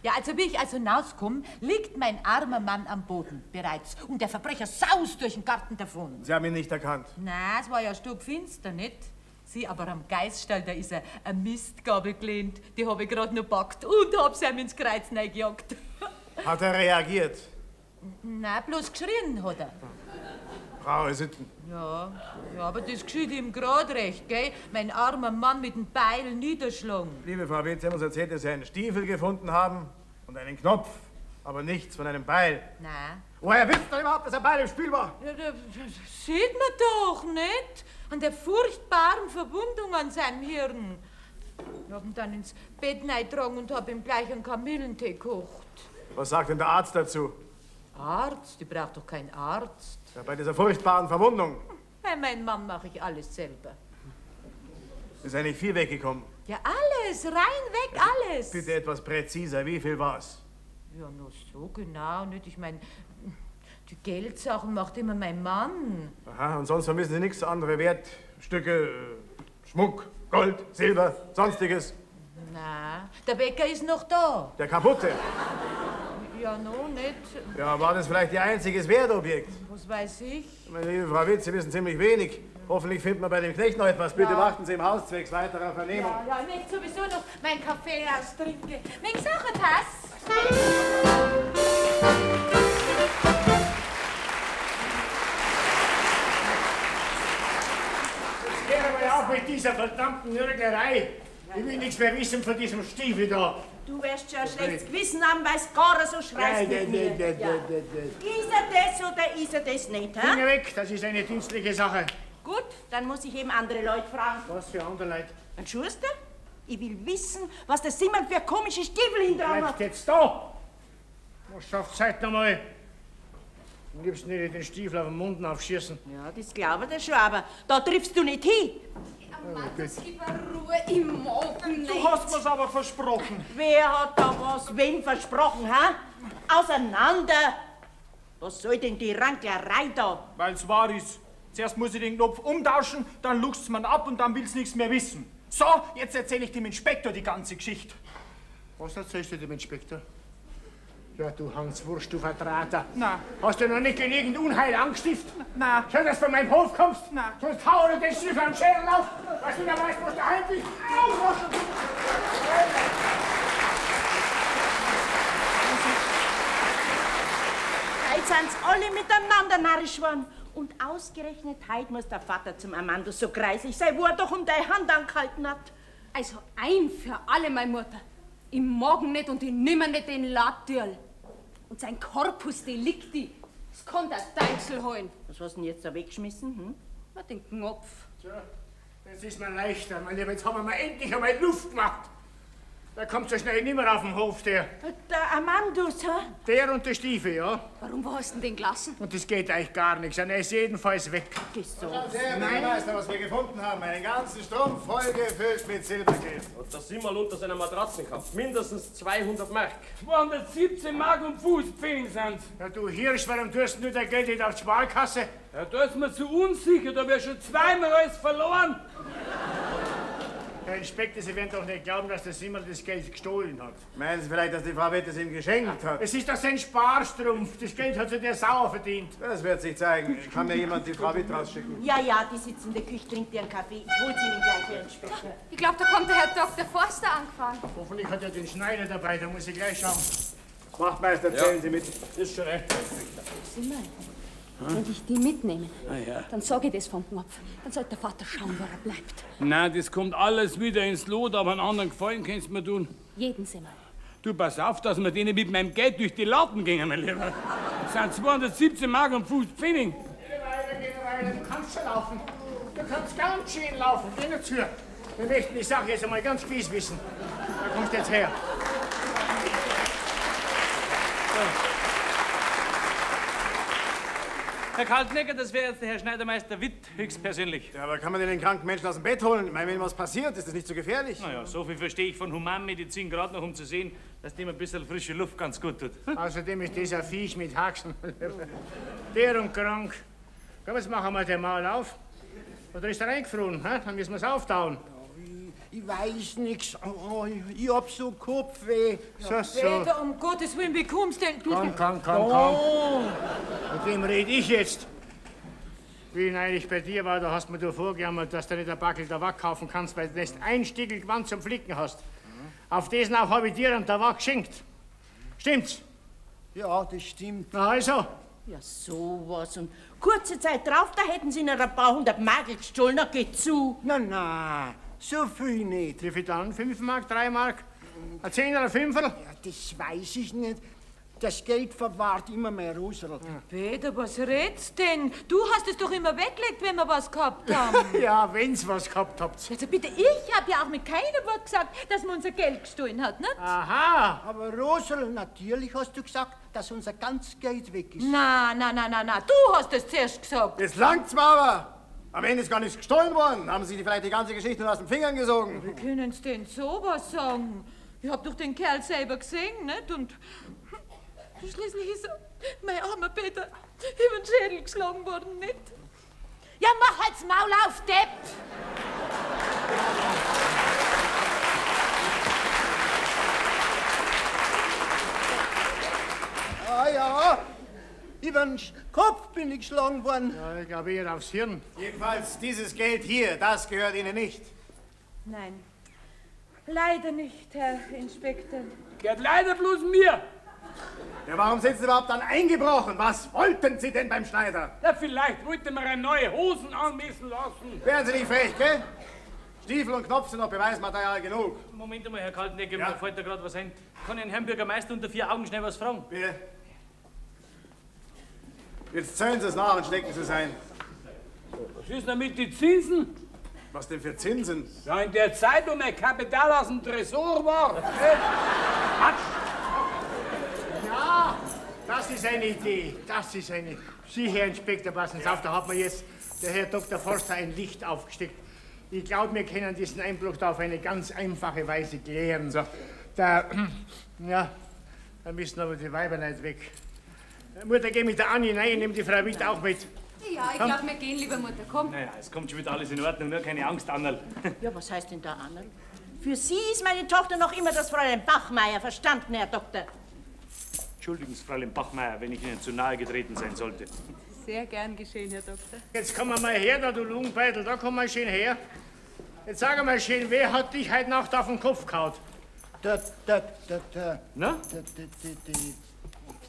Ja, also wie ich also hinauskomme, liegt mein armer Mann am Boden bereits. Und der Verbrecher saust durch den Garten davon. Sie haben ihn nicht erkannt? Nein, es war ja stubfinster, nicht? Sie, aber am Geißstall, da ist eine Mistgabel gelehnt. Die habe ich gerade noch gepackt und hab sie ihm ins Kreuz reingejagt. Hat er reagiert? Nein, bloß geschrien hat er. Raue Sitten. Ja, ja, aber das geschieht ihm grad recht, gell? Mein armer Mann mit dem Beil niederschlagen. Liebe Frau Witt, Sie haben uns erzählt, dass Sie einen Stiefel gefunden haben und einen Knopf, aber nichts von einem Beil. Nein. Woher wisst ihr überhaupt, dass ein Beil im Spiel war? Ja, das sieht man doch, nicht? An der furchtbaren Verwundung an seinem Hirn. Ich hab ihn dann ins Bett reingetragen und hab ihm gleich einen Kamillentee gekocht. Was sagt denn der Arzt dazu? Arzt? Ich brauch doch keinen Arzt. Ja, bei dieser furchtbaren Verwundung. Bei meinem Mann mache ich alles selber. Ist eigentlich viel weggekommen? Ja, alles, rein weg, alles. Bitte etwas präziser, wie viel war's? Ja, nur so genau nicht. Ich meine, die Geldsachen macht immer mein Mann. Aha, und sonst vermissen Sie nichts, andere Wertstücke, Schmuck, Gold, Silber, Sonstiges? Na, der Bäcker ist noch da. Der kaputte? Ja, no, nicht. Ja, war das vielleicht Ihr einziges Wertobjekt? Was weiß ich? Meine liebe Frau Witt, Sie wissen ziemlich wenig. Hoffentlich findet man bei dem Knecht noch etwas. Bitte ja. Warten Sie im Haus zwecks weiterer Vernehmung. Ja, ja, ich möchte sowieso noch meinen Kaffee austrinken. Mögen Sie auch eine Tasse? Jetzt gehen wir auf mit dieser verdammten Nörglerei. Ich will nichts mehr wissen von diesem Stiefel da. Du wirst schon ein schlechtes Gewissen haben, weil's gar so schreist mit mir. Ja. Ist er das oder ist er das nicht, hä? Finger weg, das ist eine dienstliche Sache. Gut, dann muss ich eben andere Leute fragen. Was für andere Leute? Ein Schuster? Ich will wissen, was der Simon für komische Stiefel hinter hat. Bleibt jetzt da! Was schafft Zeit noch mal? Am liebsten hätte ich den Stiefel auf den Mund aufschießen. Ja, das glaube ich dir schon, aber da triffst du nicht hin. Amandus, gib mir Ruhe, ich mag nicht. Du hast mir's aber versprochen. Wer hat da was wem versprochen, ha? Auseinander! Was soll denn die Ranklerei da? Weil's wahr ist. Zuerst muss ich den Knopf umtauschen, dann luchst man ab und dann will's nichts mehr wissen. So, jetzt erzähle ich dem Inspektor die ganze Geschichte. Was erzählst du dem Inspektor? Ja, du Hans Wurst, du Vertrater. Na. Hast du noch nicht genügend Unheil angestiftet? Na. Schön, dass du von meinem Hof kommst. Na. Sonst hau ich den Stiefel am Schädel auf, dass du nicht weißt, wo du daheim bist. Au, was du... Heute sind's alle miteinander narrisch geworden. Und ausgerechnet heute muss der Vater zum Amandus so kreislich sein, wo er doch um deine Hand angehalten hat. Also ein für alle, meine Mutter. Ich mag nicht und ich nimmer nicht den Latürl. Und sein Corpus Delicti, das kann der Deichsel holen. Was hast du denn jetzt da weggeschmissen? Hm? Na, den Knopf. Tja, jetzt ist mir leichter, mein Lieber. Jetzt haben wir endlich einmal Luft gemacht. Da kommt so schnell nimmer auf den Hof, der. Der Amandus, hä? Der und der Stiefel, ja. Warum, wo hast du denn den gelassen? Und das geht eigentlich gar nichts an. Er ist jedenfalls weg. So. Schaut her, Bürgermeister, was wir gefunden haben. Einen ganzen Strumpf vollgefüllt mit Silbergeld. Und das Simmerl unter seiner Matratze gehabt. Mindestens 200 Mark. 217 Mark und Fußpfennig sind's. Ja, du Hirsch, warum tust du dein Geld nicht auf die Sparkasse? Ja, da ist mir zu unsicher. Da hab ich schon zweimal alles verloren. Herr Inspektor, Sie werden doch nicht glauben, dass der Simmerl das Geld gestohlen hat. Meinen Sie vielleicht, dass die Frau Witt es ihm geschenkt hat? Es ist doch sein Sparstrumpf. Das Geld hat sich der sauer verdient. Das wird sich zeigen. Kann mir jemand die Frau Witt rausschicken? Ja, ja, die sitzt in der Küche, trinkt ihren Kaffee. Ich hol sie Ihnen gleich, Herr Inspektor. Ich glaube, da kommt der Herr Dr. Forster angefahren. Hoffentlich hat er den Schneider dabei, da muss ich gleich schauen. Wachtmeister, zählen Sie mit. Ist schon recht, Herr Inspektor. Simmerl, wenn ich die mitnehme, Ah, ja. dann sag ich das vom Knopf. Dann sollte der Vater schauen, wo er bleibt. Nein, das kommt alles wieder ins Lot, aber einen anderen Gefallen kannst du mir tun. Jeden Simmerl. Du, pass auf, dass wir denen mit meinem Geld durch die Lappen gehen, mein Lieber. Das sind 217 Mark und Fußpfennig. Geh weiter, geh weiter, du kannst schon laufen. Du kannst ganz schön laufen. Geh nur zu. Wir möchten die Sache jetzt einmal ganz gewiss wissen. Da kommst du jetzt her. Herr Kaltenecker, das wäre jetzt der Herr Schneidermeister Witt höchstpersönlich. Ja, aber kann man denn den kranken Menschen aus dem Bett holen? Ich meine, wenn was passiert, ist das nicht so gefährlich? Naja, so viel verstehe ich von Humanmedizin gerade noch, um zu sehen, dass dem ein bisschen frische Luft ganz gut tut. Außerdem ist das ein Viech mit Haxen. Der und krank. Komm, jetzt machen wir den Maul auf. Oder ist er eingefroren? Hä? Dann müssen wir es auftauen. Ich weiß nix. Oh, ich hab so Kopfweh. So, so. Peter, um Gottes Willen, wie kommst denn du? Komm, komm, komm, komm. Mit wem red ich jetzt? Wie ich neulich bei dir war, da hast du mir du vorgejammert, dass du nicht ein Backel Tabak kaufen kannst, weil du nicht ein Stickel Gewand zum Flicken hast. Auf diesen auch habe ich dir einen Tabak geschenkt. Stimmt's? Ja, das stimmt. Na also. Ja, sowas. Und kurze Zeit drauf, da hätten sie noch ein paar hundert Mark gestohlen. Na, geht zu. Na, na, so viel nicht. Wie viel dann? 5 Mark, 3 Mark? Ein Zehner, ein Fünferl? Ja, das weiß ich nicht. Das Geld verwahrt immer mein Roserl. Peter, was redst denn? Du hast es doch immer weggelegt, wenn wir was gehabt haben. Ja, wenn's was gehabt habt. Also bitte, ich habe ja auch mit keinem Wort gesagt, dass man unser Geld gestohlen hat, ne? Aha. Aber Roserl, natürlich hast du gesagt, dass unser ganzes Geld weg ist. Na, na, na, na, na, du hast es zuerst gesagt. Jetzt langt's mir aber! Am Ende ist gar nichts gestohlen worden. Haben Sie vielleicht die ganze Geschichte nur aus den Fingern gesogen? Wie können Sie denn sowas sagen? Ich hab doch den Kerl selber gesehen, nicht? Und schließlich ist mein armer Peter über den Schädel geschlagen worden, nicht? Ja, mach halt's Maul auf, Depp! Ah ja, über den Kopf bin ich geschlagen worden. Ja, ich glaube eher aufs Hirn. Jedenfalls, dieses Geld hier, das gehört Ihnen nicht. Nein, leider nicht, Herr Inspektor. Gehört leider bloß mir. Ja, warum sind Sie überhaupt dann eingebrochen? Was wollten Sie denn beim Schneider? Na, vielleicht wollte man eine neue Hosen anmessen lassen. Wären Sie nicht frech, gell? Stiefel und Knopf sind noch Beweismaterial genug. Moment einmal, Herr Kaltenegger, ja? Mir fällt da gerade was ein. Kann ich den Herrn Bürgermeister unter vier Augen schnell was fragen? Bitte. Jetzt zählen Sie es nach und stecken Sie es ein. Was ist denn mit den Zinsen? Was denn für Zinsen? Ja, in der Zeit, wo mein Kapital aus dem Tresor war. Ja, das ist eine Idee. Das ist eine. Sie, Herr Inspektor, passen Sie auf, da hat mir jetzt der Herr Dr. Forster ein Licht aufgesteckt. Ich glaube, wir können diesen Einbruch da auf eine ganz einfache Weise klären. So. Da, ja, da müssen aber die Weiber nicht weg. Mutter, geh mit der Anni rein, nimm die Frau Witt auch mit. Ja, ich glaube, wir gehen, lieber Mutter, komm. Naja, es kommt schon wieder alles in Ordnung, nur keine Angst, Annerl. Ja, was heißt denn da, Annerl? Für Sie ist meine Tochter noch immer das Fräulein Bachmeier, verstanden, Herr Doktor? Entschuldigen Sie, Fräulein Bachmeier, wenn ich Ihnen zu nahe getreten sein sollte. Sehr gern geschehen, Herr Doktor. Jetzt komm mal her, da du Lungenbeutel, da komm mal schön her. Jetzt sag mal schön, wer hat dich heute Nacht auf den Kopf gehauen? Na?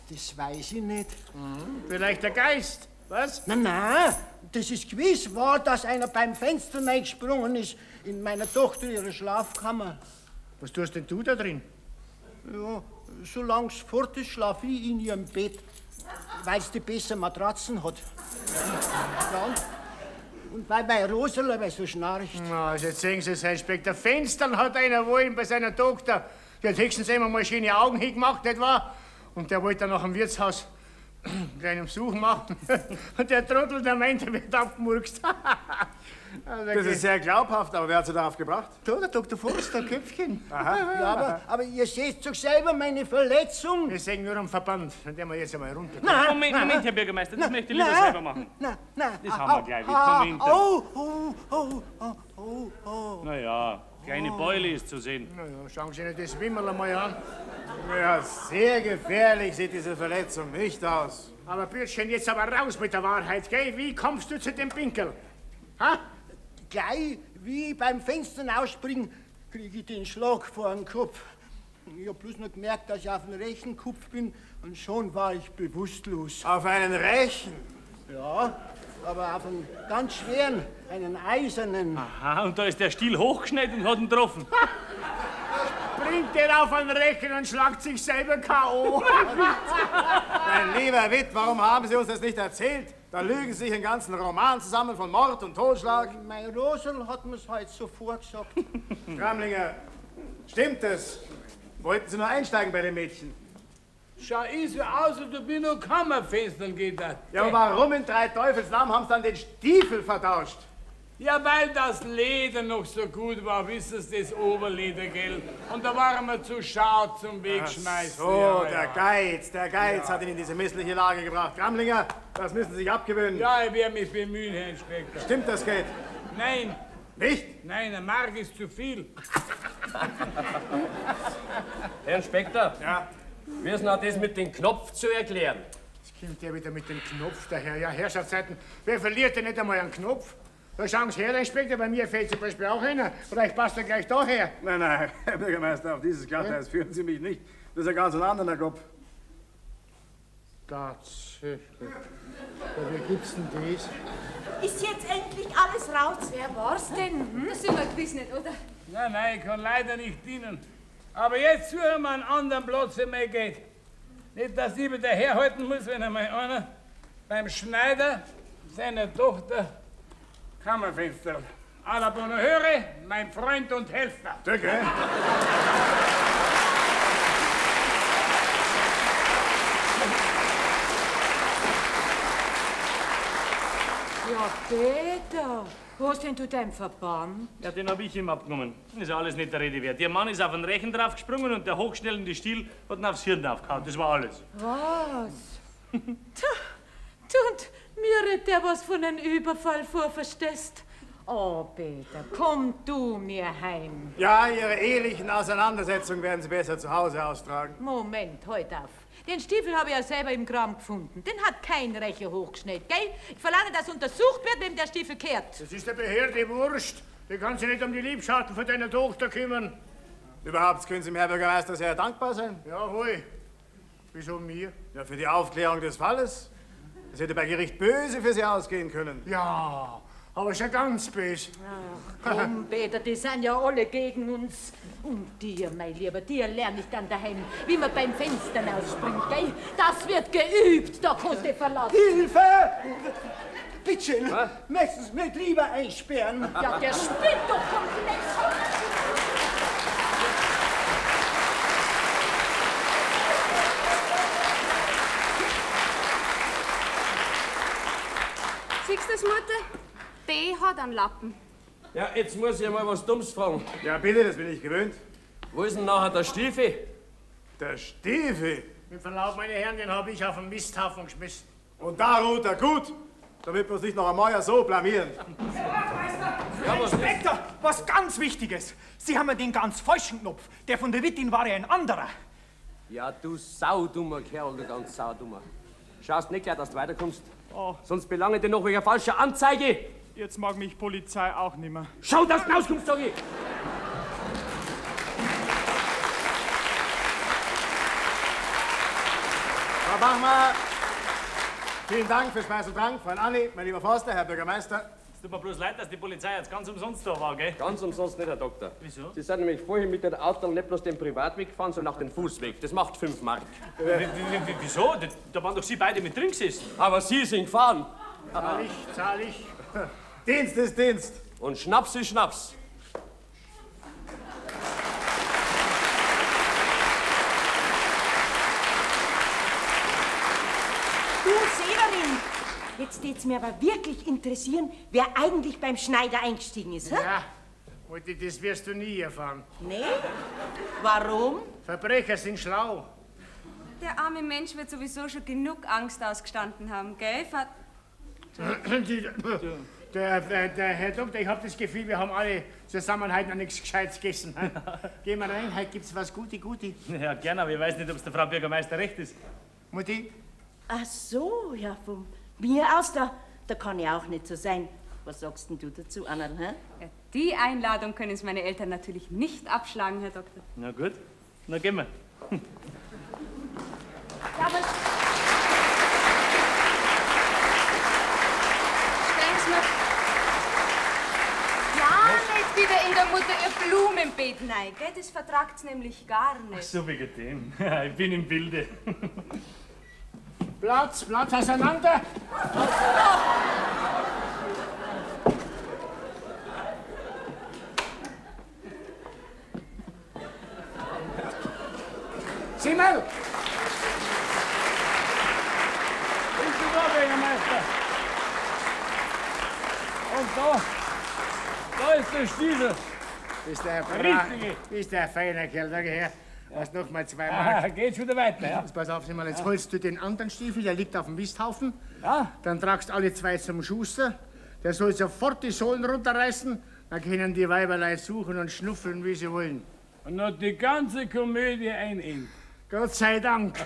Das weiß ich nicht. Mhm. Vielleicht der Geist, was? Nein, nein, das ist gewiss wahr, dass einer beim Fenster reingesprungen ist in meiner Tochter ihre Schlafkammer. Was tust denn du da drin? Ja, solang's fort ist, schlaf ich in ihrem Bett, weil's die besser Matratzen hat. Ja, und weil mein Roserl so schnarcht. Na, also jetzt sehen Sie es, Herr Inspektor. Fenstern hat einer wollen bei seiner Tochter. Die hat höchstens einmal mal schöne Augen hingemacht, nicht wahr? Und der wollte dann nach dem Wirtshaus einen kleinen Besuch machen. Und der Trottel, der meint, er wird abgemurkst. Also, das ist sehr glaubhaft, aber wer hat Sie darauf gebracht? Da, der Dr. Forster, Köpfchen. Aha. Ja, aber ihr seht doch selber meine Verletzung. Wir sehen nur am Verband, dann werden wir jetzt einmal runter. Nein, Moment, nein, Moment, Herr Bürgermeister, das nein, möchte ich lieber nein, selber machen. Nein, nein. Das haben wir gleich wieder. Moment. Oh, oh, oh, oh, oh, oh. Naja, kleine Beule ist zu sehen. Na ja, schauen Sie sich das Wimmerl einmal an. Ja, sehr gefährlich sieht diese Verletzung nicht aus. Aber Bürschchen, jetzt aber raus mit der Wahrheit, gell? Wie kommst du zu dem Pinkel? Ha? Gleich wie ich beim Fenster ausspringen, kriege ich den Schlag vor den Kopf. Ich hab bloß noch gemerkt, dass ich auf den rechten Kopf bin und schon war ich bewusstlos. Auf einen Rechen? Ja, aber auf einen ganz schweren, einen eisernen. Aha, und da ist der Stiel hochgeschnellt und hat ihn getroffen. Springt der auf einen Rechen und schlagt sich selber K.O. Mein lieber Witt, warum haben Sie uns das nicht erzählt? Da lügen Sie sich einen ganzen Roman zusammen von Mord und Totschlag. Mein Rosel hat mir's heute so vorgesagt. Kramlinger, stimmt es? Wollten Sie nur einsteigen bei dem Mädchen? Schau ich so aus, als ob ich noch Kammerfenstern geht. Ja, aber warum in drei Teufels Namen haben Sie dann den Stiefel vertauscht? Ja, weil das Leder noch so gut war, wissen Sie, das Oberleder, gell? Und da waren wir zu schade zum Wegschmeißen. So, ja, der ja. Geiz hat ihn in diese missliche Lage gebracht. Kramlinger, das müssen Sie sich abgewöhnen. Ja, ich werde mich bemühen, Herr Inspektor. Stimmt das Geld? Nein. Nicht? Nein, ein Mark ist zu viel. Herr Inspektor, ja? Wie ist denn auch das mit dem Knopf zu erklären? Jetzt kommt der wieder mit dem Knopf daher. Ja, Herrschaftszeiten, wer verliert denn nicht einmal einen Knopf? Da schauen Sie her, Herr Inspektor, bei mir fällt zum Beispiel auch einer. Vielleicht passt er gleich daher. Nein, nein, Herr Bürgermeister, auf dieses Glatteis führen Sie mich nicht. Das ist ein ganz anderer Kopf. Tatsächlich. Ja, wie gibt's denn das? Ist jetzt endlich alles raus? Wer war's denn? Hm? Das sind wir gewiss nicht, oder? Nein, nein, ich kann leider nicht dienen. Aber jetzt suchen wir einen anderen Platz für mein Geld. Nicht, dass ich wieder herhalten muss, wenn einmal einer beim Schneider seiner Tochter Kammerfenster. À la bonne heure, mein Freund und Helfer. Danke. Ja, Peter, wo hast denn du deinen Verband? Ja, den hab ich ihm abgenommen. Ist ja alles nicht der Rede wert. Ihr Mann ist auf den Rechen draufgesprungen und der hochschnellende Stiel hat ihn aufs Hirn aufgehauen. Das war alles. Was? Du, und mir redet der was von einem Überfall vor, verstehst? Oh, Peter, komm du mir heim. Ja, Ihre ehelichen Auseinandersetzungen werden Sie besser zu Hause austragen. Moment, halt auf. Den Stiefel habe ich ja selber im Kram gefunden. Den hat kein Recher hochgeschnellt, gell? Ich verlange, dass untersucht wird, wem der Stiefel kehrt. Das ist der Behörde wurscht. Die kann sich nicht um die Liebschaften von deiner Tochter kümmern. Überhaupt können Sie dem Herrn Bürgermeister sehr dankbar sein. Jawohl. Wieso mir? Ja, für die Aufklärung des Falles. Es hätte bei Gericht böse für Sie ausgehen können. Ja, Aber schon ganz bös. Ach komm, Peter, die sind ja alle gegen uns. Und dir, mein Lieber, dir lerne ich dann daheim, wie man beim Fenstern ausspringt, gell? Das wird geübt, da kannst du verlassen. Hilfe! Bitte schön, möchten Sie mich lieber einsperren? Ja, der spinnt doch komplett. Siehst du das, Mutter? Die hat einen Lappen. Ja, jetzt muss ich mal was Dummes fragen. Ja, bitte, das bin ich gewöhnt. Wo ist denn nachher der Stiefel? Der Stiefel? Mit Verlaub, meine Herren, den habe ich auf den Misthaufen geschmissen. Und da ruht er gut, damit wir uns nicht noch einmal so blamieren. Herr Inspektor, was ganz Wichtiges. Sie haben den ganz falschen Knopf. Der von der Wittin war ja ein anderer. Ja, du saudummer Kerl, du ganz saudummer. Schaust nicht gleich, dass du weiterkommst. Oh. Sonst belange dir noch wegen falscher Anzeige. Jetzt mag mich Polizei auch nimmer. Schau, dass du rauskommst, sag ich! Frau Bachmann, vielen Dank für Speis und Trank. Fräulein Anni, mein lieber Forster, Herr Bürgermeister. Es tut mir bloß leid, dass die Polizei jetzt ganz umsonst da war, gell? Ganz umsonst nicht, Herr Doktor. Wieso? Sie sind nämlich vorhin mit dem Auto nicht bloß den Privatweg gefahren, sondern auch den Fußweg. Das macht 5 Mark. Wieso? Da waren doch Sie beide mit drin gesessen. Aber Sie sind gefahren. Zahl ich, zahl ich. Dienst ist Dienst. Und Schnaps ist Schnaps. Du, Severin, jetzt tät's mir aber wirklich interessieren, wer eigentlich beim Schneider eingestiegen ist, hä? Ja, Mutti, das wirst du nie erfahren. Nee? Warum? Verbrecher sind schlau. Der arme Mensch wird sowieso schon genug Angst ausgestanden haben, gell? Der Herr Doktor, ich habe das Gefühl, wir haben alle zusammen heute noch nichts Gescheites gegessen. Gehen wir rein, heute gibt's was Gute, Gute. Ja, gerne, aber ich weiß nicht, ob's der Frau Bürgermeister recht ist. Mutti? Ach so, ja, von mir aus, da kann ich auch nicht so sein. Was sagst denn du dazu, Anna? Hä? Ja, die Einladung können es meine Eltern natürlich nicht abschlagen, Herr Doktor. Na gut, na gehen wir. Ja, aber Streng's mir ja nicht wieder in der Mutter ihr Blumenbeet rein, gell? Das vertragt's nämlich gar nicht. Ach so, wegen dem. Ich bin im Bilde. Platz, Platz auseinander! Simmel! Bist du da, Bürgermeister? Und da ist der Stiefel. Ist der Richtige. Ist der feiner Kerl, da her. Hast noch mal 2 Mark. Ah, geht schon wieder weiter, ja. Jetzt pass auf, Simmel, jetzt holst du den anderen Stiefel, der liegt auf dem Misthaufen. Ja. Dann tragst alle 2 zum Schuster. Der soll sofort die Sohlen runterreißen. Dann können die Weiberlei suchen und schnuffeln, wie sie wollen. Und hat die ganze Komödie ein Ende. Gott sei Dank.